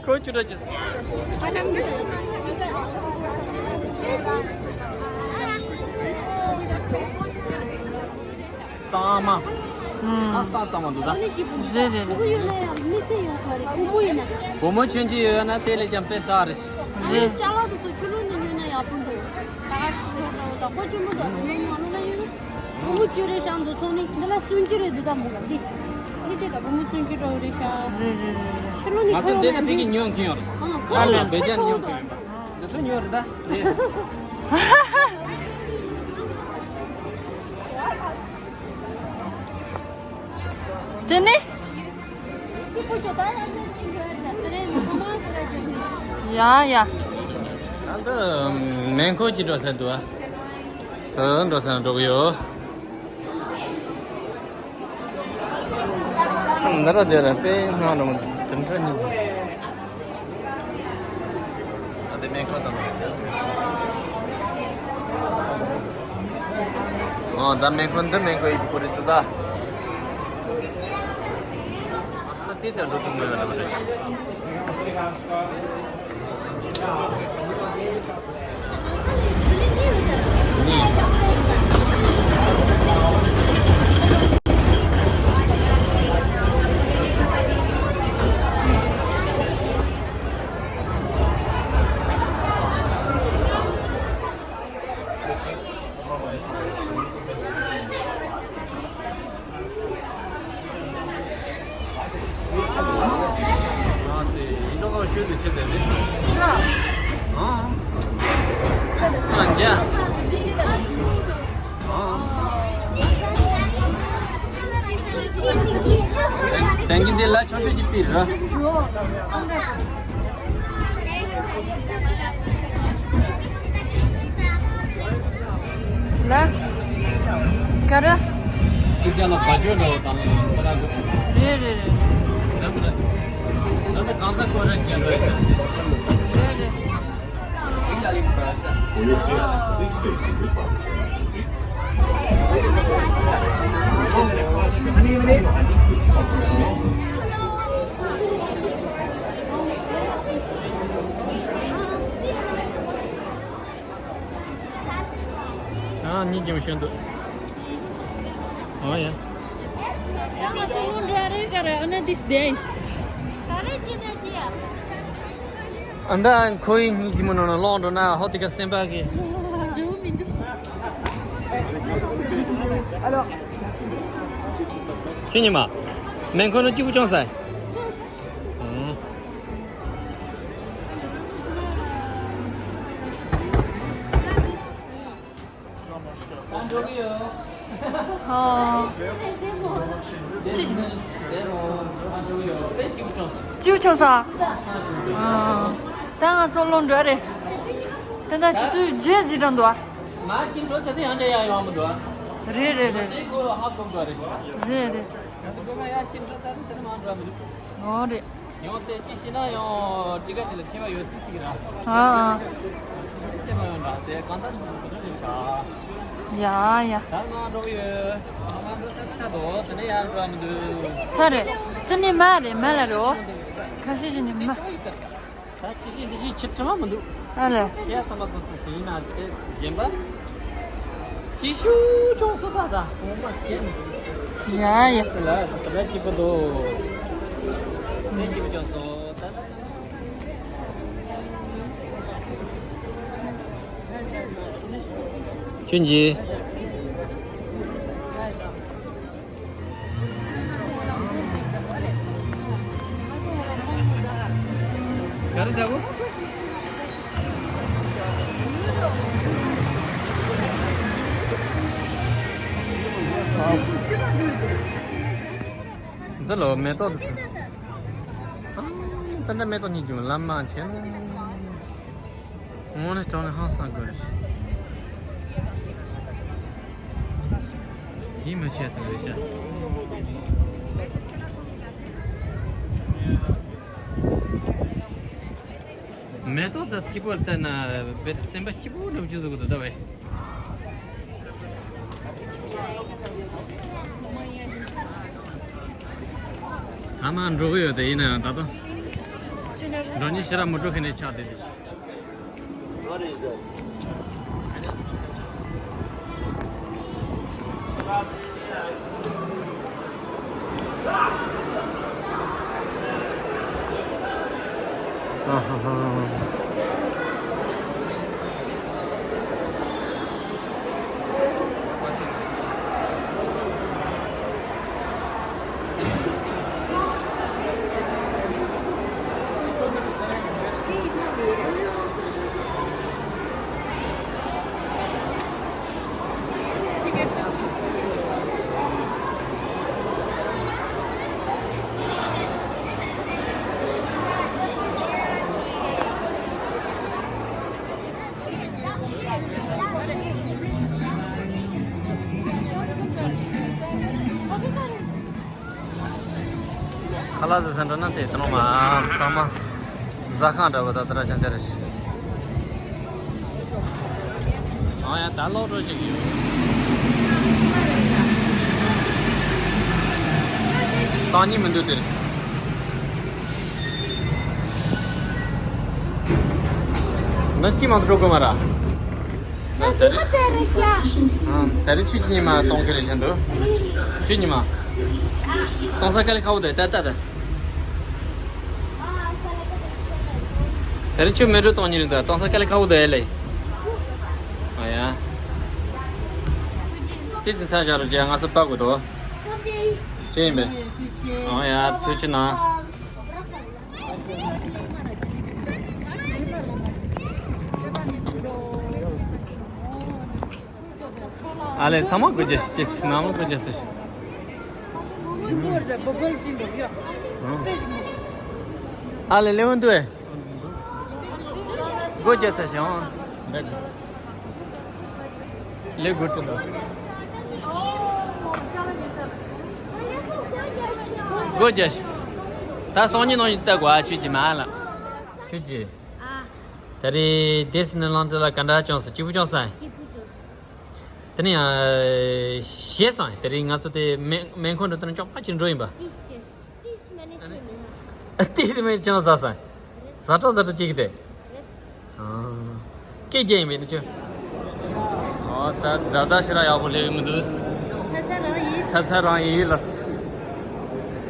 ཁོ་ཆུ་འདྲ་ཅིག་གཙང་མ། ཨ་ས་གཙང་མ་འདུག་ད། རེད་རེད་རེད། བུ་མོ་ཆུང་ཆུང་ཡོད་ན་དེ་ལས་ཀྱང་དཔེ་ས་རེད། རེད། ཅ་ལག་དེ་ཚོ་ཆུ་ལོག་ནས་ཉོས་ན་ཡག་པོ་འདུག་ད་ག་སུ་ལོག་འགྲོ་ད་ཁོ་ཆེན་པོ་འདུག་ད་ཉོས་ཉོ་ལོག་ན་ཡོད། བུ་མོ་ཁྱོད་རེད་ཤག་འདུག་ཚོང་ནི་འདི་ལ་སུན་གྱི་རེད་འདུག་ད་མོ་ག་འདི། འདི་དེ་ད་བུ་མོ་སུན་གྱི་འགྲོ་རེད་ཤག་རེད་རེད་རེད། ཆུ་ལོག་ནས་ང་ཚོ་འདི་ད་ཕ་གི་ཉོ་མཁན་ཡོད་རེད། ཨ་ཁ་ལ་ལ་བེ་ཁ་ཇ་ཆོག་ཉོ་འདུག་མཁན་ཡོད་རེད། འདི་ཚོ་ཉོ་རེད་ད། དེ་ནི། ཡ་ཡ། ད་འདི་མེ་འཁོར་གྱི་འགྲོ་ས་འདུག་ཨ། ད་འགྲོ་ས་འགྲོ་གི་ཡོད། འདི་ར་དེ་ར་དཔེ་སྔ་འགྲོ་མི་འདུག་དེ་འདྲ་ཉིད། ཨ་དེ་སྨན་ཁང་དང་། ཨོ་ད་སྨན་ཁང་འདི་སྨན་ཁང་ཡིན་པ་རེད་འདུག་ད། ཨ་ད་དེ་ཚ་འགྲོ་ཐུབ་མེད་པ་རེད། ང་ཚོས་ཡིན་ནོ་ཤུལ་དུ་ཆེ་ཟེར་ནས། ཨང་། ཨང་ཇ། ཨང་། དེང་གི་འདི་ལ་ཆུང་ཆུང་ཅིག་པིར་ར། ལ། ག་རེ། ཁྱེད་ཅག་ལ་བ་ཅོ་འདྲ་བོ་དང་ཁོ་རང་འདུག་རེད་རེད་རེད། ནམ་ད། ནམ་ད་གང་ ཨ་ནི་ཀྱང་ཤོད་འདུག་ཨོ་ཡ། ང་ཚོ་སློབ་གྲྭ་རེད་ག་རེ་ཨ་ན་this day། ག་རེ་ཅི་ན་ཅི་ཡ། ཨ་འདྲ་ཁོའི་གཉིས་ཀྱི་མོ་ནང་ལ་ལོག་འགྲོ་ན་ཧོ་དེ་ག་སེམས་པ་གི། འགྲོ་མི་འདུག་ཁྱེད་ཉི་མ། མེན་ཁོ་ནོ་གཅིག་པུ་ཅོང་ཟ། ཨང་། ཨོ། ཅི། ཅིའུ་ཆུང་ས། ཨ། ད་ང་ཚོ་ལོ་འགྲོ་རེད། ད་ལྟ་ཆུ་ཚོད་བརྒྱད་ཟིན་གྲང་འདུག་ཨ། མ་ཅིན་འགྲོ་ཚེ་དེ་ཡང་བྱ་ཡ་ཡོང་མི་འདུག་ཨ། རེད་རེད་རེད། དེ་ཁོ་ཧ་གོ་འགྲོ་རེད། རེད་རེད། ང་ཚོ་སྒོ་ང་ཡ་ཅིན་འགྲོ་ཚེ་དེ་མ་འགྲོ་མི་འདུག་ཨོ་རེད། ཡང་དེ་ཅི་ཤེས་ན་ཡང་ཊི་ཀ་དེ་ལ་ཁྱད་པར་ཡོད་སྲིད་སྲིད་ཀྱི་ར། ཨ་ཨ། ཁྱད་པར་ཡོད་འདྲ་དེ་གང་ལྟར་ཞིག་གོ་ཐོས་རེད་ཤག་ཡ་ཡ། ད་ང་འགྲོ་གི་ཡོད། ང་འགྲོ་ས་ཚ་དོ་དེ་ནས་ཡར་འགྲོ་མི་འདུག་ཚ་རེད། དེ་ནས་མ་རེད་མ་ལ་རེད་འོ། ཁ་ཤས་ཤིག་ནས་མ། ད་ཅི་ཤེས་འདི་ཤེས་ཁྱི་དྲི་མ་མི་འདུག་ཨ་ལས། ཤེས་ཡ་ཚང་མ་དུ་སུ་ཞིག་ཡིན་ན་དེ་གཞན་པ། ཅི་ཤུ་ཅོག་སུ་ད་ད་འོ་མ་ཁྱེད་ཡ་ཡ། ལ་ད་ད་སྐྱིད་པོ་འདུག་ནས་སྐྱིད་པོ་ཅོག་སོ་ད་ད། ཁྱོད་ཀྱིས། ག་རེ་ཟ་གོ། འདི་ལོ་མེ་ཏོག་འདི་ཟ། ཨང་། ད་འདྲ་མེ་ཏོག་གཉིས་བྱུང་ལམ་མ་ཆེན། དངོས་གནས་དྲང་གནས་ཧང་སང་དགོས་རེད། ཡིད་མི་ཆེས་ཐུབ་རེད་ཤག་མེ་ཏོག་དང་སྐྱིད་པོ་བལྟས་ན་བེད་སེམས་པ་སྐྱིད་པོ་འགྲུབ་རྒྱུ་བཟོ་གི་འདུག་ད་བས། ཨ་མ་འགྲོ་གི་ཡོད་དེ་ཡིན་ན་ཡང་ད་དུང་། འགྲོ་ཉིན་ཕྱི་ར་མི་འགྲོ་མཁན་ནས་ཆགས་བསྡད་དེ། What is that? ཁ་ལག་ཟ་ས་འགྲོ་ན་དེ་ད་ནོ་མ་ཚང་མ་ཟ་ཁང་འདྲ་བོ་ད་ད་ར་ཅང་ཅང་རེད་ཤི། ཨ་ཡ་ད་ལོག་འགྲོ་ཅིག་ཡོད། སྟོང་ཉིད་མི་འདུག་དེར། ན་ཅི་མ་འགྲོ་གི་མ་ར། ད་རེས། ཨ། ད་རེས་ཁྱོད་ཉི་མ་གཏོང་གི་རེད་བཞིན་དུ། ཁྱོད་ཉི་མ། གཏོང་ས་དཀའ་ལས་ཁག་པོ་དེ་ད་ལྟ་ད། ད་རེས་ཁྱོད་མེ་ཊོ་གཏོང་ཉིན་རེད་ད་གཏོང་ས་དཀའ་ལས་ཁག་པོ་དེ་ལས། ཨ་ཡ། དེ་ཙི་ཚ་བཞག་རུ་བྱས་ང་ཚོ་པ་དགོས་དོ། ཅི་ཡིན་པས། ཨ་ཡ་ཐུགས་ཆེ་གནང་། ཨ་ལས་ཚང་མ་སྒོ་རྒྱག་ཤིག་ཅེས་ནང་སྒོ་རྒྱག་ཟེར་ཤིག་ཨ་ལས་ལེ་ཝན་དུ་ཨེ། སྒོ་རྒྱག་ཚར་ཤག་ལེ་སྒོ་ཏུ་འདུག་སྒོ་རྒྱག་ཤིག་ད་སང་ཉིན་ནང་ཡིན་ལྟ་དགོས་ཨ། ཁྱོད་ཀྱི་མ་ལ། ཁྱོད་ཀྱི། ཨ། ད་རེས་དེ་སི་ནི་ལང་དུ་ལ་ག་འདྲ་བྱུང་སོང་། སྐྱིད་པོ་བྱུང་སོང་། སྐྱིད་པོ་བྱུང་སོང་། དེ་ནས་ཡང་ཞེས་སོང་། དེ་རིང་ང་ཚོ་དེ་སྨན་སྨན་ཁང་དུ་དེ་ནས་ཅོག་པ་ཅིག་འགྲོ་ཡིན་པ། ཏིས་ཏིས་མེ་ནེ་ཨ་ནི་ཅི་མི་ཧ། ཏིས་མེ་ཅང་ཟ་སོང་། ཟ་འཕྲོ་ཟ་འཕྲོ་ཅིག་དེ། སྐད་རྒྱག་ཡིན་པས་ནི་ཁྱོད། ཨོ་ད་ཛ་ད་ཤི་ར་ཡག་པོ་ལས་མི་འདུག་ཚ་ཚ་རང་ཡིན། ཚ་ཚ་རང་ཡིན་ལ།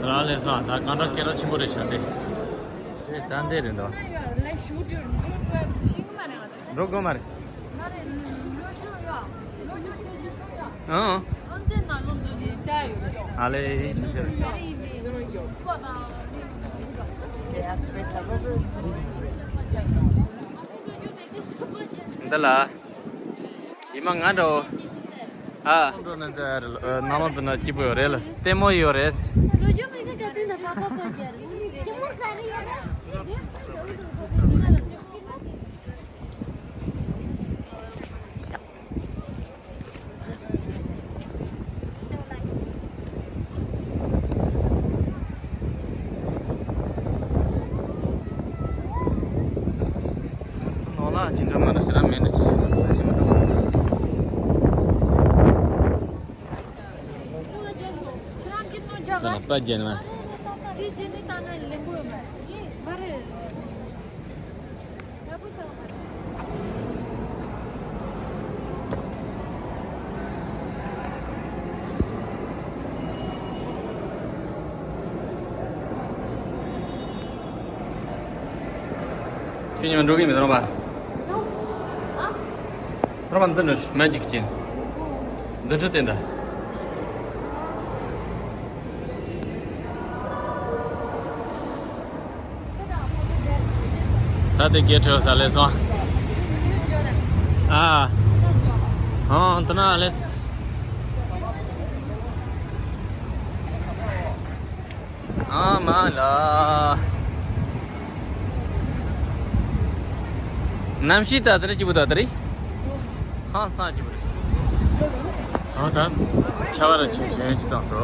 ད་རང་ལས་སོང་། ད་གང་འདྲ་སྐད་གྲགས་ཆེན་པོ་རེད་ཤག་དེ། དེ་ད་འདི་རེད་འདུག་འགྲོ་དགོས་མ་རེད། ཨང་། ཨ་ལེ་ཤི་ཤི། འདི་ལ། ཡི་མ་ང་འདྲ་བོ། ཨ། འགྲོ་ནི་འདི་ནང་ལོགས་འདི་ན་སྐྱིད་པོ་ཡོད་རེད་ལ། ལྟད་མོ་ཡོད་རེད། ནང་ལ་ཅི་འདྲ་མ་འདྲ་ཞེ་དྲག་མེད་འདྲ་ཅི་ང་ཚོ་ཅི་མི་འགྲོ་བ། ཁྱོད་ལ་པ་རྒྱན་མ། ཁྱོད་ཉི་མ་འགྲོ་གི་མི་འདུག་རོང་པ། འདུག་ཨ། རོང་པ་འཛིན་འགྲོ་མ་འཇིག་ཅིང་། འཛིན་གྲྭ་བསྟན་ད། ད་དེ་གས་ཁྲོད་ས་ལས་སོང་། ཨ། ཨང་ད་ན་ལས། ཨ་མ་ལ། གནམ་གཤིས་ད་ལྟ་རེ་སྐྱིད་པོ་ད་ལྟ་རེད། ཧང་སང་སྐྱིད་པོ་རེད། ཨ་ད། ཆ་བ་ར་ཆུ་ཆེན་ཅི་བཏང་སོ།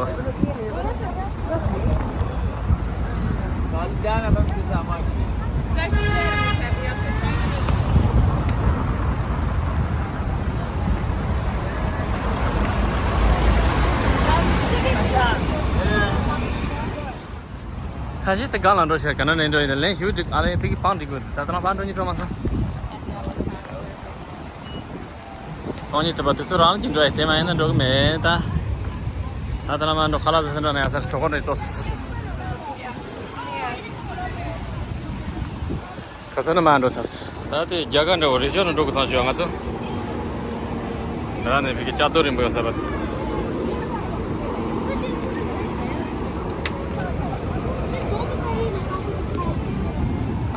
ཁ་ཤས་དེ་སྒང་ལ་འགྲོ་ཤག་ག་ན་ནས་འགྲོ་ཡིན་ན་ལན་ཞུ་འགྲིག་ཨ་ལན་ཕ་གི་པང་འགྲིག་གོ་ད་ལྟ་ན་ཕ་འགྲོ་ཉི་འགྲོ་མ་སོང་། སང་ཉིན་དེ་བ་དུས་ཚོད་རང་གིས་འགྲོ་ཡ་དེ་མ་ཡིན་ན་འགྲོ་གི་མེད་ད། ད་ལྟ་ན་མ་འགྲོ་ཁ་ལག་ཟ་ཟ་འགྲོ་ན་ཡ་སར་གྲོགས་པོ་འདྲ་ཏོ། ཁ་སང་ནི་མ་འགྲོ་ཚར། ད་དེ་རྒྱ་གར་འདྲ་བོ་རི་ཤོ་ནས་འགྲོ་དགོས་བསམ་བྱུང་ང་ཚོ། འདི་ནས་བི་གི་ལྕགས་རྡོ་རིང་པོ་ཡོད་ས་བ།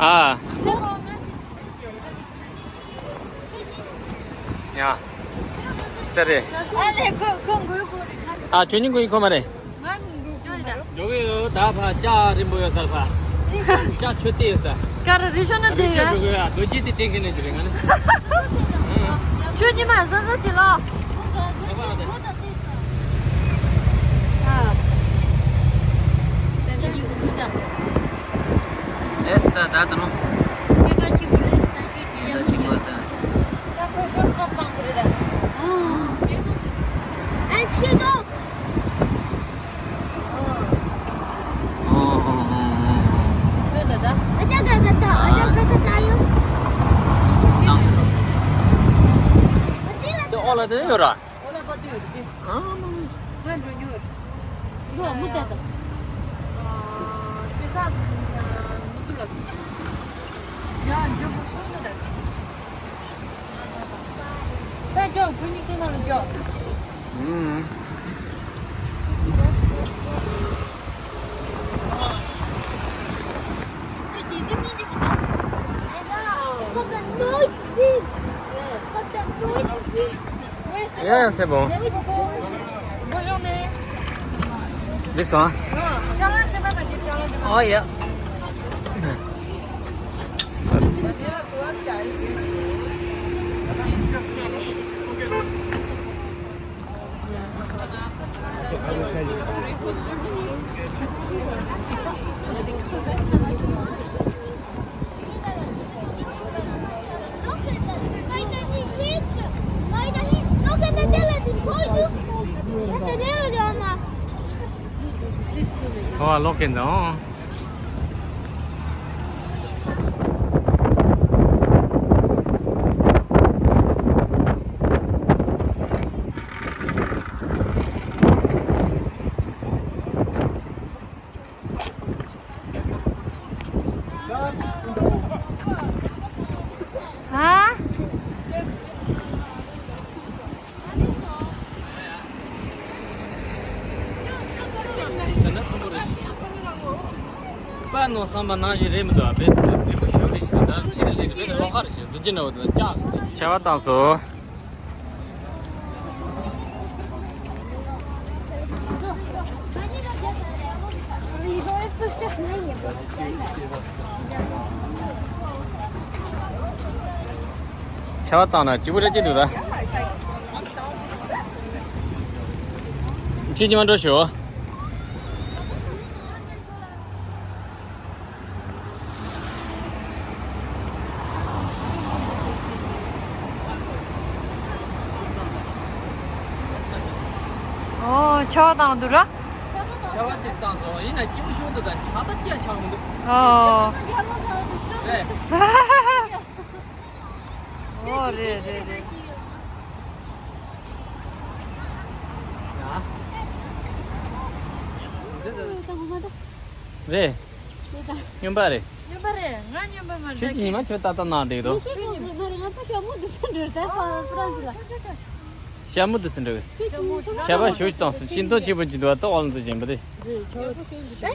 ཨ། ཡ། སེ་རེད། ཨ་ལེ་ཁོ་ཁོ་འགུལ་ཁོ་རེད་ཁ། ཨ་ཁྱོད་གཉིས་འགུལ་ཁོ་མ་རེད། ང་འགུལ་ཁོ་མ་རེད། འགྲོ་གི་ཡོད་ད་ཕ་ལྕགས་རིང་པོ་ཡོད་ས་ཕ། ལྕགས་ཆུ་ཏི་ཡོད་ས། ག་རེ་རི་ཤོ་ན་རི་དེ་ཤོ་ཡོད། འགྲོ་གི་ཡོད་རྡོ་རྗེ་དེ་ཅན་གི་ནས་ཅི་རེད་ང་ནི། ཁྱོད་གཉིས་མ་ཟ་ཟ་ཅི་ལོ། ཨ། ཨེ་སི་ད་ད་དུ་ནོ། སྐད་གྲགས་ཆེན་པོ་རེད་ཟེར་ན་ཁྱོད་ཀྱིས་ཡག་པོ་ཆེན་པོ་ཟེར། ད་ཁོ་ཤོར་ཁོག་བཏང་གི་རེད་ད། ཨང་། ཨ་ཆེ་ཏོ། ཨོ་ཨོ་ཨོ་ཨོ། ཡོད་ད་ད། ཨ་ཅག་ག་ག་ད་ཨ་ཅག་ག་ག་ད་ཡོད། ཨ་ཅག་ལ། དེ་ཨོ་ལ་དེ་ཡོད་ར། ཨོ་ལ་ག་དུས་ཡོད་དེ། ཨ་མ། ང་འགྲོ་རྒྱུ། འགྲོ་མུ་ཏེ་ད། ཨ་དེ་ས་མུ་ཏུ་ལ། ཡ་འགྲོ་མུ་སོང་ད་ད། ད་འགྲོ་བུ་གཉིས་ཀྱི་ནང་ལ་འགྲོ། ཨུམ། Yeah, c'est bon. This one? Oh, yeah. ལོག་གིན་དང་། ཨ། པ་ནོ་བསམ་པ་ནང་བཞིན་རེད་མི་འདུག་ཨ་བེད་རྫིག་པོ་ཞོ་རེ་ཞིག་དང་ཕྱི་ནས་ལས་ཀྱི་བེད་ལོག་ཁ་རེ་ཞིག་གཟི་བརྗིད་འདྲ་བོ་དང་ཀྱག་ཆར་པ་བཏང་སོ། ཆར་པ་བཏང་ན་སྐྱིད་པོ་རེད་ཅེས་འདུག་ད། ཁྱེད་ཉི་མ་འགྲོ་ཤོག་ཨོ། ཆར་པ་བཏང་འདུག་ར། ཆར་པ་དེ་བཏང་སོང་། ཡིན་ན་སྐྱིད་པོ་ཤོར་འདུག་ད་ཆར་ད་ཅི་ཡང་ཆར་མི་འདུག་ཨོ། རེད། ཨོ་རེད་རེད་རེད། ཡ། འདི་ཟེར། རེད། སྨྱོན་པ་རེད། སྨྱོན་པ་རེད། ང་སྨྱོན་པ་མ་རེད། ཁྱོད་ཀྱིས་ཉི་མ་ཁྱོད་ཏག་ཏག་གནང་བསྡད་འདུག་ཁྱོད་ཀྱིས་མ་རེད། ང་ད་ཞྭ་མོ་འདི་ཚོ་འགྲོ་ད་ཕ་ཕ་རན་སི་ལ། ཞྭ་མོ་འདི་ཚོ་འགྲོ་གི། ཆར་པ་ཞུ་བཏང་སོང་། ཤིང་སྡོང་ཆེན་པོ་ཅིག་འདུག་ད་ཨོ་ལ་ཚོ་བྱིན་པ་དེ། ད་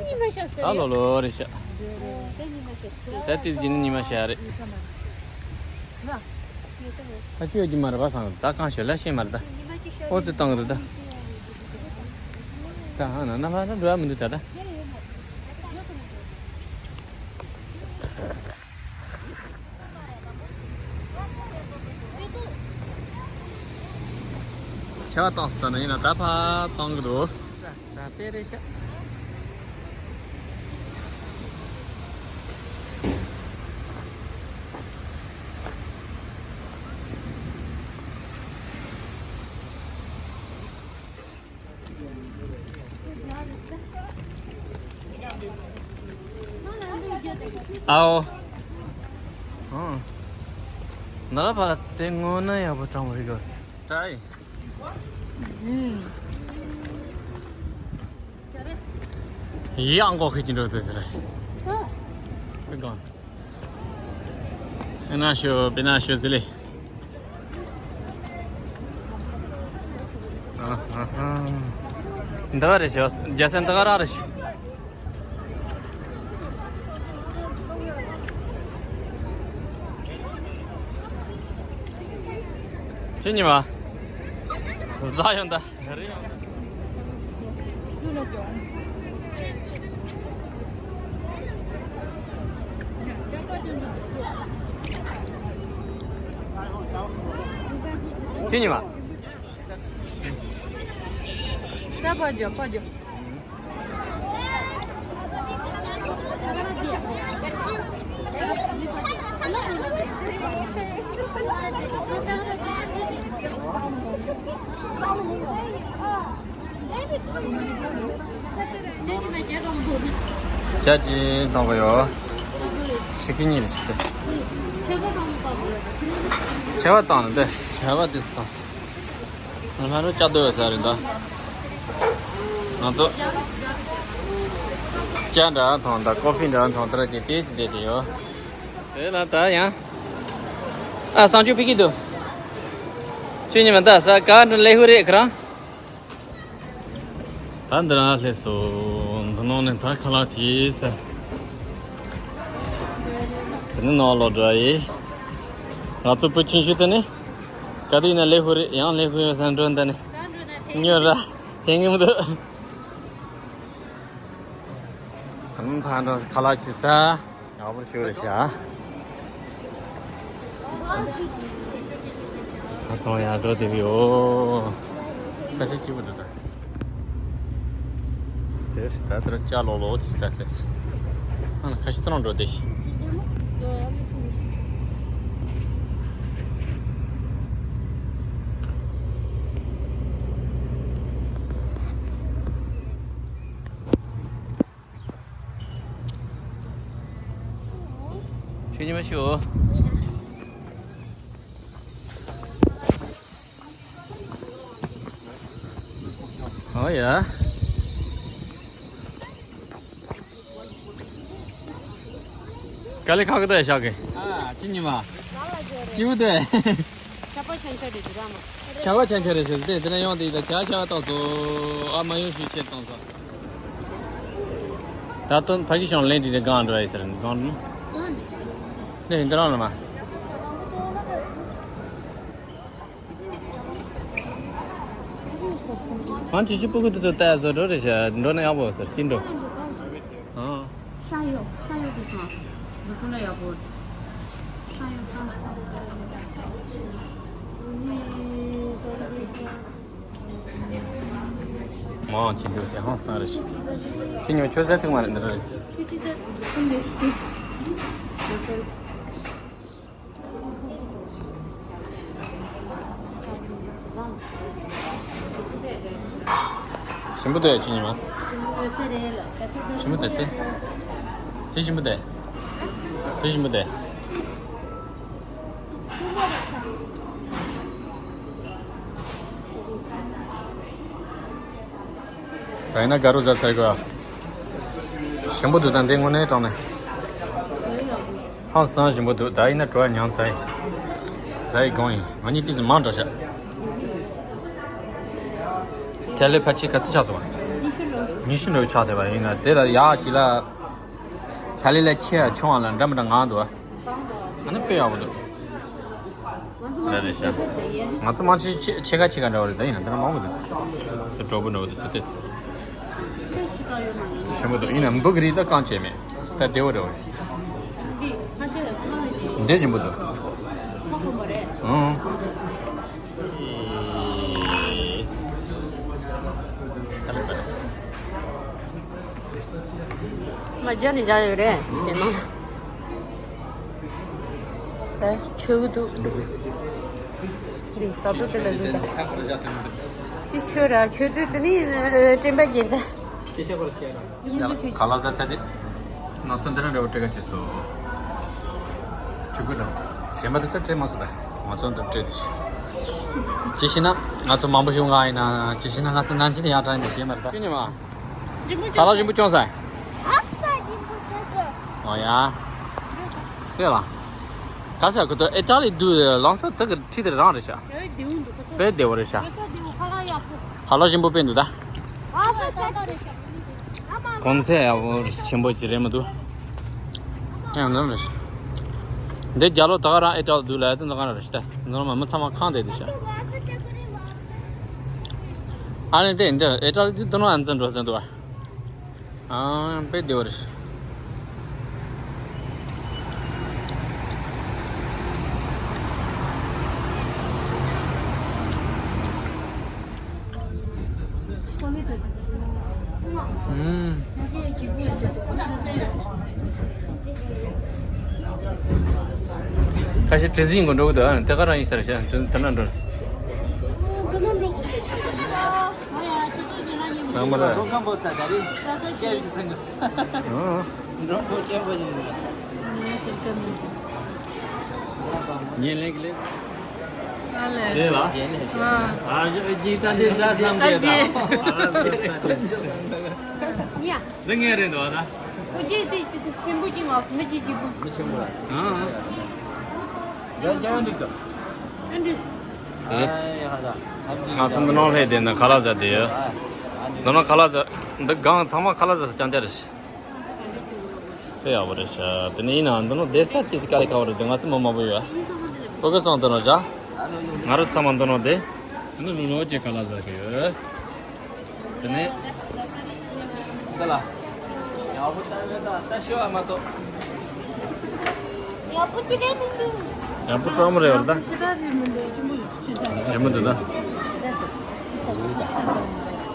ཉི་མ་ཤར་ཟེར། ད་ལོ་ལོ་རེད་ཤག་ད་ཉི་མ་ཤར་ཟེར། ད་དེ་ཇི་ནི་ཉི་མ་ཤར་རེད། ད་ཅི་ཡོད་ཀྱི་མ་རེད་པ་སང་། ད་གང་ཤོད་ལ་ཤེས་མ་རེད་ད། ཨོ་ཙི་བཏང་གི་འདུག་ད། ད་ཧ་ན་ན་ཕ་ན་འགྲོ་ཡ་མི་འདུག་ད་ད། ཆར་པ་བཏང་སོང་། ད་ནི་ཡིན་ན་ད་ཕར་བཏང་གི་འདུག་ད་དཔེ་རེད་ཤག་ཨའོ། ཨང་། ནཱ་ལ་ཕར་དེ་སྔོན་ན་ཡག་པོ་དྲང་བ་རིག་གོ་ཏྲའི། ཡི་ཨང་གོ་ཁི་ཅི་འགྲོ་དེ་དེ་རེད། ཨ། ཁི་གང་། ཨེ་ན་ཤོ་པེ་ན་ཤོ་ཟི་ལེ། ཨ་ཧ་ཧ། འདི་ག་རེ་ཤོ་རྒྱ་སེ་འདི་ག་ར་རེ་ཤོ། ཁྱེད་གཉིས་པ། ཟ་ཡོང་ད། ཁྱེད་གཉིས་པ། ད་པ་རྒྱོ་པ་རྒྱོ། ཇ་ཅི་འཐུང་གི་ཡོད། ཕྱི་ཁྱི་གཉིས་རེད་ཅི་སྟེ། ཆེ་བ་བཏང་ནི་འདི་ཆེ་བ་འདི་བཏང་སོང་། ང་ཚོ་ལྕགས་རྡོ་ཡོད་ས་རེད་འདུག་ང་ཚོ་ཇ་འདྲ་འཐུང་དང་ཀོ་ཕི་འདྲ་འཐུང་དེ་ར་ཅིག་དེ་ཅི་བསྡད་དེ་ཡོད། དེ་ལ་ད་ཡང་། ཨ་སང་ཆུ་ཕི་ཀི་འདུག་ཁྱོད་ཉི་མ་ད་ས་ག་འགྲོ་ལེ་ཧུ་རེད་ཁ་རང་། ད་འདི་རང་སླེབས་སོང་། འདི་ནང་ནས་ད་ཁ་ལག་བྱས་ས། དེ་ནི་ནང་ལོག་འགྲོ་ཡི། ང་ཚོ་བུ་ཆུང་ཆུང་དེ་ནི། ག་དུས་ཡིན་ན་ལེ་ཧུ་རེད། ཡང་ལེ་ཧུ་ཡོད་ས་འགྲོ་འདི་ནི། ཉོ་ར། དེ་ངེས་མི་འདུག་ད་ནི་ཕར་འགྲོ་ཁ་ལག་བྱས་ས། ཡག་པོ་ཞིག་རེད་ཤག་ད་དུང་ཡར་འགྲོ་བསྡད་ཡོད། ས་ཆ་སྐྱིད་པོ་འདུག་ད། དེར་ད་ལྟར་ལྕགས་ལོག་ལོག་ཅིག་ས་སླེབས། ཨ་ནི་ཁ་ཤས་ཏོ་རང་འགྲོ་བསྡད་ཤག་ཁྱེད་ཉི་མ་ཤོག་ཨོ་ཡ། དཀའ་ལས་ཁག་གི་ད་ཡ་ཤག་གི་ཨ་ཅི་ཉི་མ། ཅི་བུ་དེ། ཆ་པ་ཆན་ཆ་རེད་འདུག་ར་མ། ཆ་པ་ཆན་ཆ་རེད་ཟེར་ཏེ་དེ་ན་ཡོང་དེ་ཡིན་ད་ཆ་ཆ་བ་ཏོག་ཙོ་ཨ་མ་ཡོང་ཤུལ་ཆེར་གཏོང་ས། ད་དོན་ཕ་གི་ཤོང་ལེན་དྲི་དེ་གང་འགྲོ་ཡི་ཟེར་གང་འགྲོ། ནས་ཡིན་ད་རང་ལ་མ། ང་ཅི་ཅི་སྤུ་གུ་དེ་ཚོ་ལྟ་ཡ་བཟོ་འགྲོ་རེད་ཤག་འགྲོ་ན་ཡག་པོ་ཟེར་གྱིན་འགྲོ། ཨང་། ཤ་ཡོད་ཤ་ཡོད་དེ་སོང་། འགྲོ་ཀུན་ལ་ཡག་པོ། ཤ་ཡོད་ཀྱང་སོང་། མང་ཅི་འདུག་དེ་ཧང་སང་རེད་ཤག་ཁྱི་ཉོ་ཆོས་ཟེར་ཐུག་མ་རེད་འདི་རེད། ཁྱི་ཅི་ཟེར་འགྲོ་ཀུན་ལས་སི། ཞིམ་པོ་འདུག་ཁྱེད་ཉི་མ། ཞིམ་པོ་འདུག་སྟེ། དེ་ཞིམ་པོ་འདུག་དེ་ཞིམ་པོ་འདུག་ད་ཡིན་ན་དགའ་རོགས་ཟ་ཚར་གོ་ཞིམ་པོ་འདུག་ད་འདི་དངོས་གནས་དྲང་ནས། ཧང་སང་ཞིམ་པོ་འདུག་ད་ཡིན་ན་བྲོ་བ་མྱངས་ཚར་ཡིན། ཟ་ཡི་གང་ཡིན་ང་གཉིས་ཏི་ཙི་མང་འགྲོ་ཤག་ཐལ་ལེ་ཕལ་ཆེར་ག་ཚོད་ཆགས་སོང་བ། ཉི་ཤུ་འགྲོ་ཆགས་བསྡད་པ་ཡིན་ན་དེ་ལ་ཡག་ཅིག་ལ། ཐལ་ལེ་ལ་ཆེ་ཡ་ཆུང་བ་ལ་འདྲ་མི་འདྲ་ངང་འདུག་ཨ་ནི་དཔེ་ཡག་པོ་འདུག་རེད་རེད་ཤག་ང་ཚོ་མང་ཆེ་ཆེ་ཆེ་ཁ་ཆེ་ཁ་འདྲ་བ་རེད་ད་ཡིན་ན་འདི་ན་མང་པོ་འདུག་སུ་གྲོགས་པོ་འདྲ་བོ་འདུག་སུ་དེ། ཞིམ་པོ་འདུག་ཡིན་ན་འབུ་གི་རིགས་ད་རྐང་བྱས་མེད་ད་བདེ་བོ་འདྲ་བོ་རེད། འདི་ཞིམ་པོ་འདུག་ཨང་། ཚ་ལེ་པ་རེད། མ་རྒྱ་ནས་བཞག་ཡོད་རེད་ཞེ་ན། ད་ཆོས་གི་འདུག་འདི་ད་དུ་དེ་ལ་འདུག་ད། ཤི་ཆོས་ར་ཆོས་དུས་དེ་ནི་དྲན་པ་བརྗེད་ད། ཡ་ལ་ག་ལ་ཟ་ཚ་དེ། ང་ཚོ་འདི་རང་འདྲ་བོ་སྤྲད་ག་བྱེད་སོ། ཆུ་ཁུ་དང་། གཞན་པ་དེ་ཚོ་སྤྲད་མ་སོང་ད། ང་ཚོ་འདི་སྤྲད་དེ། ཅི་ཤེས་ན། ང་ཚོ་མང་པོ་ཞིག་ང་ཡིན་ན་ཅི་ཤེས་ན་ང་ཚོ་ནང་ཆེན་ཡག་དྲག་ཡིན་ན་ཤེས་མ་རེད་ད། ཁྱོད་ཉི་མ། ཁ་ལག་ཞིམ་པོ་བྱུང་ས། ཨ་ས་ཞིམ་པོ་བྱུང་ས། ཨོ་ཡ། ཤེས་ལ། ག་ས་ཁོ་ཚོ་ཨི་ཏཱ་ལི་དུ་ལང་ས་དེ་གི་ཁྲི་དེ་རང་རེད་ཤག་དཔེ་བདེ་བོ་རེད་ཤག་ཁ་ལག་ཞིམ་པོ་དཔེ་འདུག་ད། གོང་ཚད་ཡག་པོ་ཆེན་པོ་ཅིག་རེད་མི་འདུག་ཡང་ནོར་རེད་ཤག་འདི་རྒྱ་ལོ་ད་ག་རང་ཨི་ཏཱ་ལི་དུ་ལ་དེ་འདི་ག་རང་རེད་ཤག་ད་ནོར་མ་མི་ཚང་མ་ཁང་དེ་འདུག་ཤག་ཨ་ནི་དེ་འདི་ཨི་ཏཱ་ལི་དུ་དུ་ནོ་ཨ་འཛིན་འགྲོ་ཟེར་འདུག་བ། ཨང་། དཔེ་བདེ་བ་རེད། ཨུམ། ཁ་ཤས་བྲེལ་ཟིང་གི་འགྲོ་གི་འདུག་ཨ་ནི་དེ་ག་རང་ཡིན་ས་རེད་ཤག་དེ་ན་འགྲོ། ཚང་མ་ལ། རོ་ཁམ་པོ་ཚ་ད་རེད། སྐད་ཞིག་སེང་གི། ཨང་། འགྲོ་པོ་ཆེན་པོ་ཡིན། ངས་ལེགས་ལེགས། ཨ་ལེ། ལེགས་ལ། ཨ། ཨ་ཇི་ད་འདི་ཟ་བསམ་གི་ད། ཨ་ཇི། ཨ་ཟ་ས་དེ། ཡ། འདི་ངའི་རེད་འདུག་ཨ་ད། ཁོ་ཅི་དེ་ཅི་དེ་ཆེན་པོ་ཅིག་ང་མི་ཅི་ཅི་པོ། མི་ཆེན་པོ་ར། ཨང་། ཡ་ཆེན་པོ་འདུག་ག་ཨ་འདི། ཨེ། ང་ཚོ་འདི་ནང་སླེབས་བསྡད་ན་ཁ་ལག་ཟ་བསྡད་ཡོད། འདི་ནང་ཁ་ལག་ཟ། འདི་སྒང་ཚང་མ་ཁ་ལག་ཟ་ས་རྐྱང་རྐྱང་རེད། དཔེ་ཡག་པོ་རེད་ཤག་དེ་ནས་ཡིན་ནའང་འདི་ནང་བསྡད་ས་དེ་ཚོ་དཀའ་ལས་ཁག་པོ་རེད་འདུག་ང་ཚོ་མི་མང་པོ་ཡོད། ཕྲུ་གུ་སོང་འདི་ནང་བཞག་ང་རང་ཚང་མ་འདི་ནང་བསྡད། ནི་ལོ་ལོ་ཅིག་ཁ་ལག་ཟ་གི་ཡོད། དེ་ནས། འདི་ལ། ཡག་པོ་བཏང་ཡོད་ད་ལྟ་ཤོ་བ་མ་གཏོགས། ཡག་པོ་ཅི་རེད་མི་འདུག་ཡག་པོ་ཙམ་རེད་བ་ད། ཞེ་དྲག་རེད་མི་འདུག་ཆུང་མོ་ཞེ་དྲག་རེད། རེད་མི་འདུག་ད།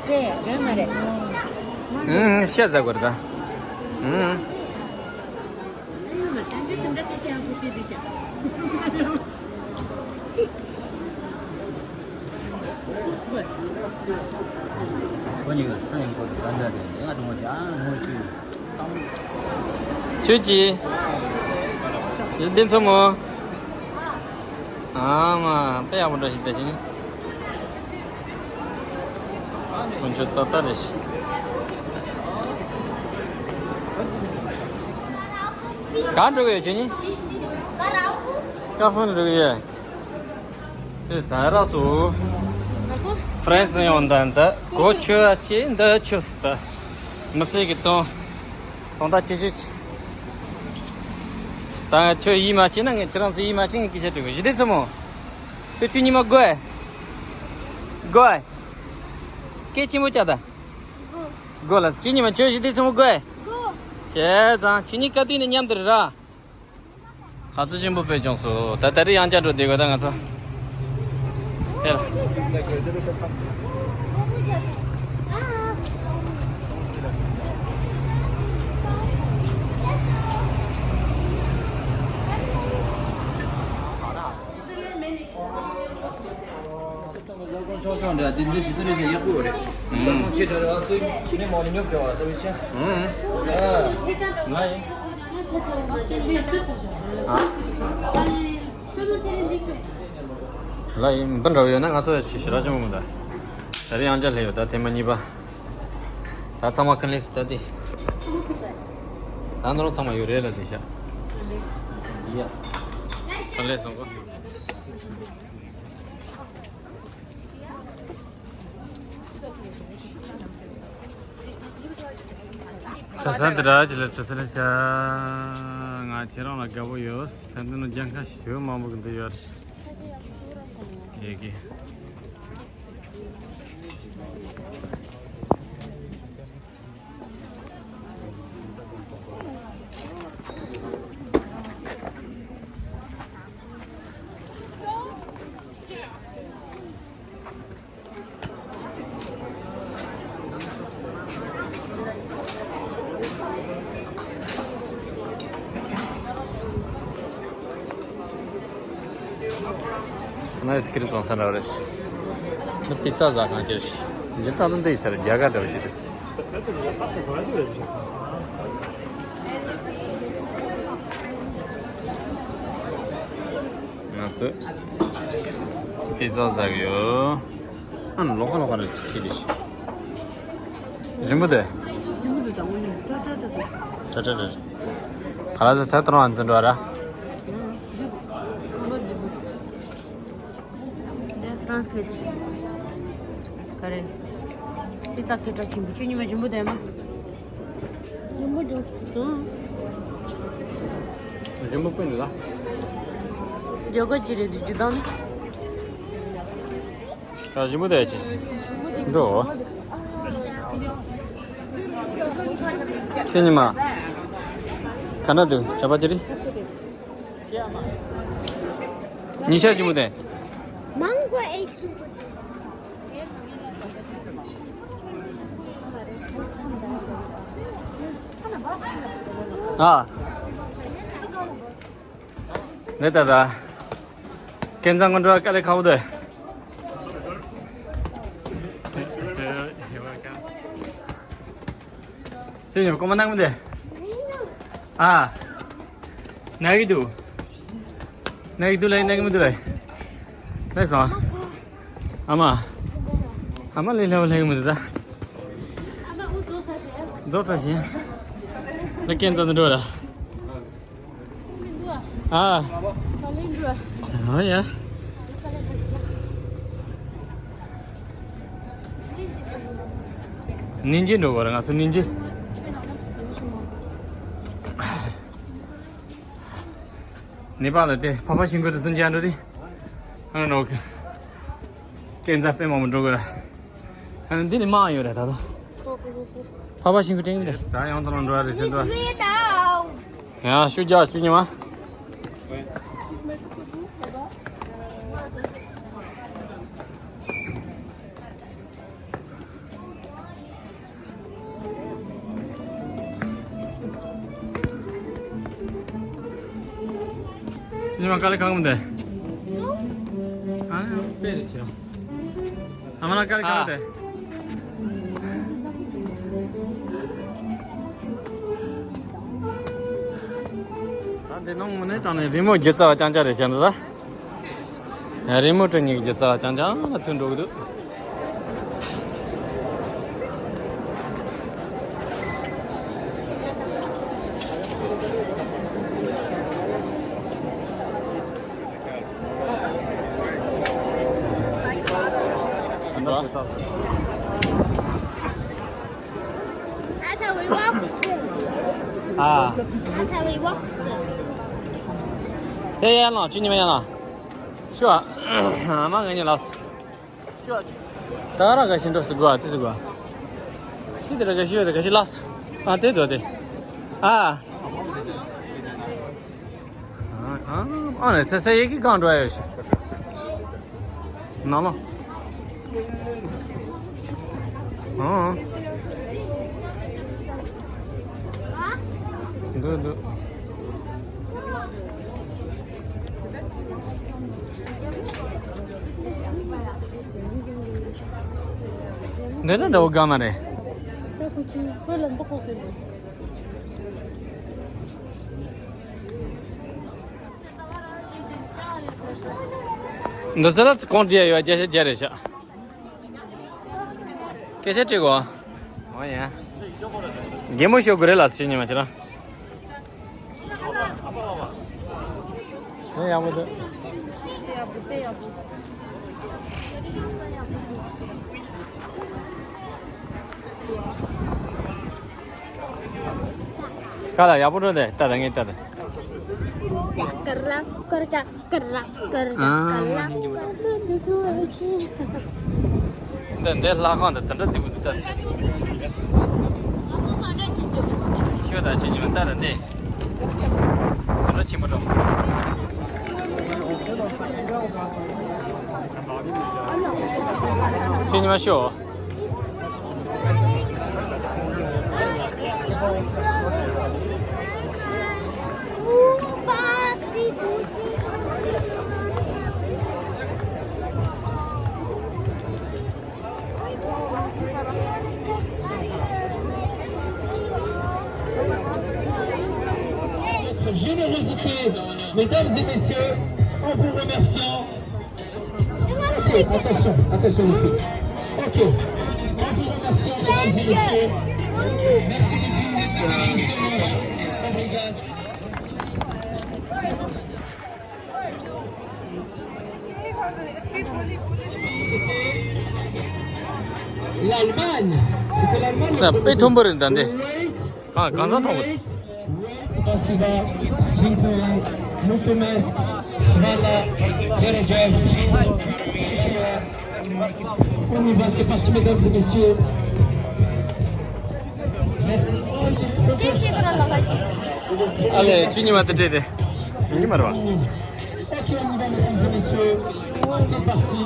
རེད་རེད་མ་རེད། ཨུམ་ཤ་ཟ་དགོས་རེད་ད། ཨུམ། ཁྱོད་ཀྱིས། ཡིན་འདི་མཚོ་མོ། ཨ་མ་དཔེ་ཡག་པོ་འདྲ་ཞིག་བསྡད་ཤིང་། དཀོན་མཆོག་ཏག་ཏག་རེད་ཤི། གང་འགྲོ་གི་ཡོད་ཁྱེད་གཉིས། ཀ་ཧྥུ་འགྲོ་གི་ཡོད། དེ་ད་རག་སོ། ཧྥ་རན་སི་ཡོང་ད་འདི་གོ་ཆོད་ཨ་ཆེ་འདི་ཆོད་སི་ད། མི་ཚེ་གི་དོན། དོན་དག་ཆེ་ཤོས་ཆེ། ད་ང་ཁྱོད་ཡིད་མ་ཆེས་ན་ངས་ཁྱེད་རང་ཚོ་ཡིད་མ་ཆེས་ངས་སྐད་ཆ་དྲི་གི་ཡོད། ཞི་བདེ་མཚོ་མོ། ཁྱོད་ཁྱོད་ཉི་མ་དགོད། དགོད། སྐད་ཆེན་པོ་བྱ་ད། དགོད་ལ་ཁྱོད་ཉི་མ་ཁྱོད་ཞི་བདེ་མཚོ་མོ་དགོད། བྱས་ཙང་ཁྱོད་གཉིས་ཀ་དུས་ནས་མཉམ་དུ་རེད་ར། ག་ཚོད་ཆེན་པོ་དཔེ་བྱུང་སོང་། ད་ད་རེས་ཡང་བསྐྱར་འགྲོ་བསྡད་དགོས་ད་ང་ཚོ། དེ་ལ། ཆོག་ཆོག་འདྲ་དེ་འདི་ཞིག་ཚོད་རེ་ཞིག་ཡག་པོ་རེད། ཨང་། ཆེ་ཆེ་རེད་བ། ཚོད་ནི་མ་ནི་ཉོབ་བྱ་བ་ལྟ་བུ་ཆེ། ཨང་། ཨ། ང་ཡིན། ཨ། ལ་ཡིན་འདི་འདྲ་བོ་ཡོད་ན་ང་ཚོ་ཡ་ཆེ་ཞེ་དྲག་ཅུང་མི་འདུག་ད་རེས་ཡང་བསྐྱར་སླེབས་ཡོད་ད་ཐེངས་མ་གཉིས་པ། ད་ཚང་མ་ཁ་ལས་སུ་ད་དེ། ད་ནོར་ཚང་མ་ཡོད་རེད་ལ་དེ་ཤ། ཡ། ཁ་ལས་སོང་གོ། ད་ཐེངས་འདི་ར་ཅི་ལ་དྲི་སེ་ལ་ཤ། ང་ཁྱེད་རང་ལ་དགའ་པོ་ཡོད། ད་འདི་ནི་ལྗང་ཁ་ཞེ་མང་པོ་གི་འདི་ཡོད་རེད། ཡེ་གི། ནའི་སི་ཀི་རི་བཙོང་ས་འདྲ་བ་རེད། འདི་པི་ཙ་ཟ་ཁང་ཅིག་རེད། འཇིག་རྟེན་ལ་འདི་ཡི་སར་རྒྱ་གར་འདྲ་བ་ཅིག་རེད། ང་ཚོས་པི་ཙ་ཟ་གི་ཡོད། ཨ་ནི་ལོག་ཁ་ལོག་ཁ་རེ་ཅིག་ཁྱེར་ཏེ་ཤི། ཞིམ་པོ་དེ། ཞིམ་པོ་དེ་དང་པོ་ནི་ཏྲ་ཏྲ་ཏྲ་ཏྲ། ཏྲ་ཏྲ་ཏྲ། ག་ལ་ཟ་ཚ་ཏོ་རང་འཛིན་འགྲོ་ར། ཞིམ་པོ་ཞིམ་པོ། དེ་ཧྥ་རན་སི་གི་ཆི། ག་རེ། དེ་ཙག་གི་སྐད་གྲགས་ཆེན་པོ་ཁྱོད་ཉི་མ་ཞིམ་པོ་དེ་མ། ཞིམ་པོ་འདུག་ཨང་། ཞིམ་པོ་དཔེ་འདུག་ད། ཇོ་གོ་ཅི་རེད་འདུག་ཇི་ལྟར་ནི། ད་ཞིམ་པོ་དེ་ཅི། འགྲོ། ཁྱོད་ཉི་མ། ག་འདྲ་འདུག་ཇ་པ་ཅི་རེད། ཉི་ཤ་ཞིམ་པོ་དེ། མང་གོ་ཨེ་ཞུ་གོ། ཨ། ནེ་ད་ད། ཀན་ཚང་ཀོན་ཀྲོལ་དཀའ་ལས་ཁག་པོ་འདུག་ཁྱེད་ཉིད་ཀོ་མ་ནང་མི་འདུག་ཨ། ན་གི་འདུག་ན་གི་འདུག་ལེ་ན་གི་མི་འདུག་ལེ། ལེ་སོང་། ཨ་མ། ཨ་མ་ལེ་ལེ་ལེ་མི་འདུག་ད། རྫོགས་ས་ཞིག་ལེ་ཀན་ཚང་འདུག་འགྲོ་ར། ཨ། ཨ་ཡ། ནིན་ཇི་འགྲོ་བར་ང་ཚོ་ནིན་ཇི། ནེ་པཱལ་ལ་དེ་ཕ་ཕ་ཤིང་ཀུན་དུ་སུན་ཅན་འགྲོ་དེ། ཨ་ནོ། ཀན་ཚང་དཔེ་མང་པོ་འགྲོ་དགོས། ཨ་ནི་འདི་ནི་མང་ཡོད་རེད་ད་དོ། ཕ་ཕ་ཤིང་ཀུན་དྲན་གི་རེད། ད་ཡང་དུ་ལོང་འགྲོ་བ་རེད་ཟེར་འདུག་ཡང་ཤུ་རྒྱག་ཆུ་ཉི་མ། ཉི་མ་དཀའ་ལས་ཁག་མི་འདུག་ཨ་ནི་དཔེ་རེད་ཆེ། ཨ་མ་ལ་དཀའ་ལས་ཁག་མི་འདུག་ད་ འདི་ནང་མི་ནས་དྲངས་ནས་རི་མོ་བརྒྱུད་རྩ་བ་རྐྱང་རྐྱང་རེད་བཤད་འདུག་ད། རི་མོ་བྲིས་ནས་བརྒྱུད་རྩ་བ་རྐྱང་རྐྱང་ལ་ཐུག་འགྲོ་གི་འདུག That's how we walk. Ah. That's how we walk. ཡ་ཡ་ལང་ཁྱོད་ཉི་མ་ཡ་ལང་། ཤོ། ཨ་མ་ང་གཉིས་ལགས། ད་ར་ག་ཤིན་ཏུ་སི་གོ་ཨ་ཏི་སི་གོ་ཨ། ཤི་དེ་ར་ག་ཤི་ཡོད་དེ་ག་ཤི་ལགས། ཨ་དེ་དོ་དེ། ཨ། ཨ་ཨ་ཨ་ནི་ཚེ་ཚེ་ཡི་གེ་གང་འགྲོ་ཡོད་ཤི། ནང་ལོ། ཨ། འདུག་འདུག་འདི་འདྲ་འདྲ་བོ་དགའ་མ་རེད། འདི་ཚོ་ལ་གོང་བྲིས་ཡ་ཡོད་བརྒྱ་ཆ་བརྒྱ་རེད་ཤག་སྐད་ཆ་དྲི་གོ། འོ་ཡ། གད་མོ་ཤོར་དགོས་རེད་ལ་སུ་ཉི་མ་ཁྱེད་རང་། ཡ་ཡག་པོ་འདུག་ག་ལ་ཡག་པོ་འགྲོ་དེ་ལྟ་དང་ངས་ལྟ་དང་། ཀར་ལ་ཀར་ཀ་ཀར་ལ་ཀར་ཀ་ཀར་ལ་ཀར་ལ་ཀར་ལ། འདི་འདི་ལྷ་ཁང་འདི་དེ་འདྲ་བརྩིགས་པ་འདུག་ལྟ་ཞིག་ཤོད་དང་ཁྱེད་ཉི་མ་ལྟ་དང་འདི་དེ་འདྲ་ཆེན་པོ་འགྲོ། ཁྱེད་ཉི་མ་ཤོད། Votre générosité, mesdames et messieurs, en vous remerciant. Ok, attention, attention les filles. Ok, en vous remerciant, mesdames et messieurs. Merci beaucoup. Obrigado. L'Allemagne, c'était l'Allemagne. ད་དཔེ་མཐོན་པོ་རེད་ད་འདི། Wait, གང་གང་ཚང་མཐོང་གི། Wait, wait, спасибо. Dziękuję. Natomiast chwała, Dzeredziew, Shishiya. On y va, c'est parti, mesdames et messieurs. Merci. ཨ་ལས་ཁྱེད་ཉི་མ་དེ་བྲིས་ཏེ། ཡིན་གྱི་མ་རེད་བ། Ok, on y va, mesdames et messieurs. C'est parti.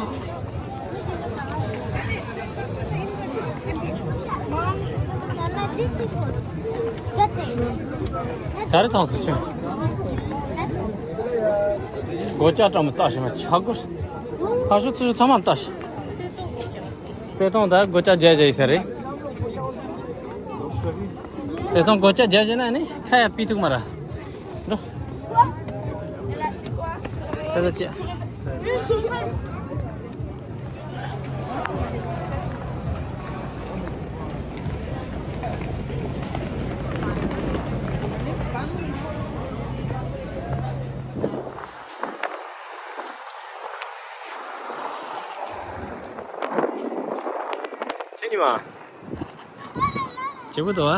ག་རེ་མཐོང་སོང་ཁྱོད། སྒོ་ལྕགས་སྤྲང་པོ་བཏགས་ཤིང་མ་ཆག་སྒོར། ཁ་ཤོ་ཚུར་ཚང་མ་བཏགས་ཤིང་། བརྩེ་དུང་ད་སྒོ་ལྕགས་རྒྱག་བྱས་ཡིན་ས་རེད། བརྩེ་དུང་སྒོ་ལྕགས་རྒྱག་བྱས་ན་ནི་ཁ་ཡ་པི་ཐུག་མ་ར། འགྲོ། ད་ད་ཅི། ཁྱེད་ཉི་མ། བྱེད་པོ་འདུག་ཨ།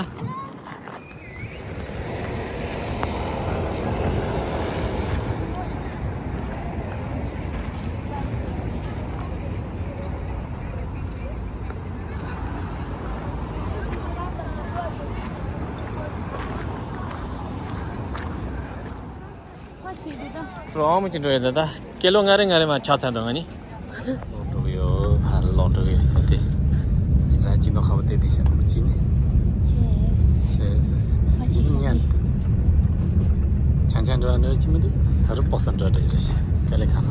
ཁ་ཆེ་འདི་ད། གྲོགས་མོ་ཅིག་འགྲོ་ཡོད་ད་ད། ཀི་ལོ་ལྔ་རེ་ལྔ་རེ་མ་ཆག་ཚར་འདུག་ང་ནི། ལོག་འགྲོ་གི་ཡོད། ཕར་ལོག་འགྲོ་གི་ཡོད་ད་དེ། ཕྱི་ར་ཅི་ནོ་ཁ་བོ་དེ་དེ་ཤ་མོ་ཅི་ནི། ཆེས། ཆེས་སི་སི། ཁ་ཆེ་ཤ་ཉན་དེ། ཆང་ཆང་འགྲོ་འགྲོ་ཅི་མི་འདུག་ད་རུ་པོ་ས་འགྲོ་འགྲོ་ཅི་རེ་ཤི་ཀ་ལེ་ཁ་ན།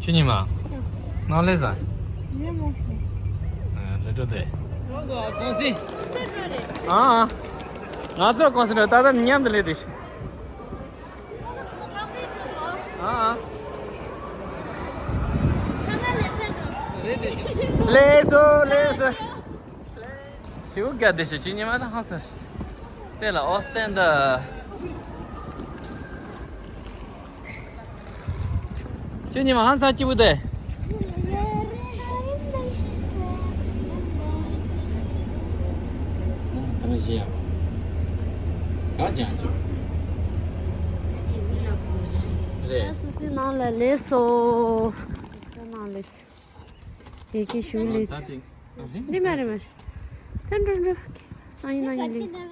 ཁྱོད་ཉི་མ། ནང་ལས་ས། ལས་འགྲོ་དེ། ཨ་ཨ། ང་ཚོ་ཀོང་སི་འགྲོ་ད་ད་མཉམ་དུ་ལས་དེ་ཤི། ལེགས་སོ་ལེགས་སོ། ཞེའུ་ག་དེ་ཞེ་ཆུ་ཉི་མ་དང་ཧང་སང་ཞིག་དེ་ལ་ཨོ་སྟན་ད། ཆུ་ཉི་མ་ཧང་སང་སྐྱིད་པོ་དེ། ད་ཞེ་ཡ། ག་ཅང་ཅུ། རེད། སུ་སུའི་ནང་ལ་ལེགས་སོ། ཁོ་ནང་ལེགས། དེ་གི་ཞུ་ལེགས། འདི་མ་རེད་མ་རེད། ད་འགྲོ་འགྲོ། སང་ཉིན་གནངས་ཉིན་ལེགས།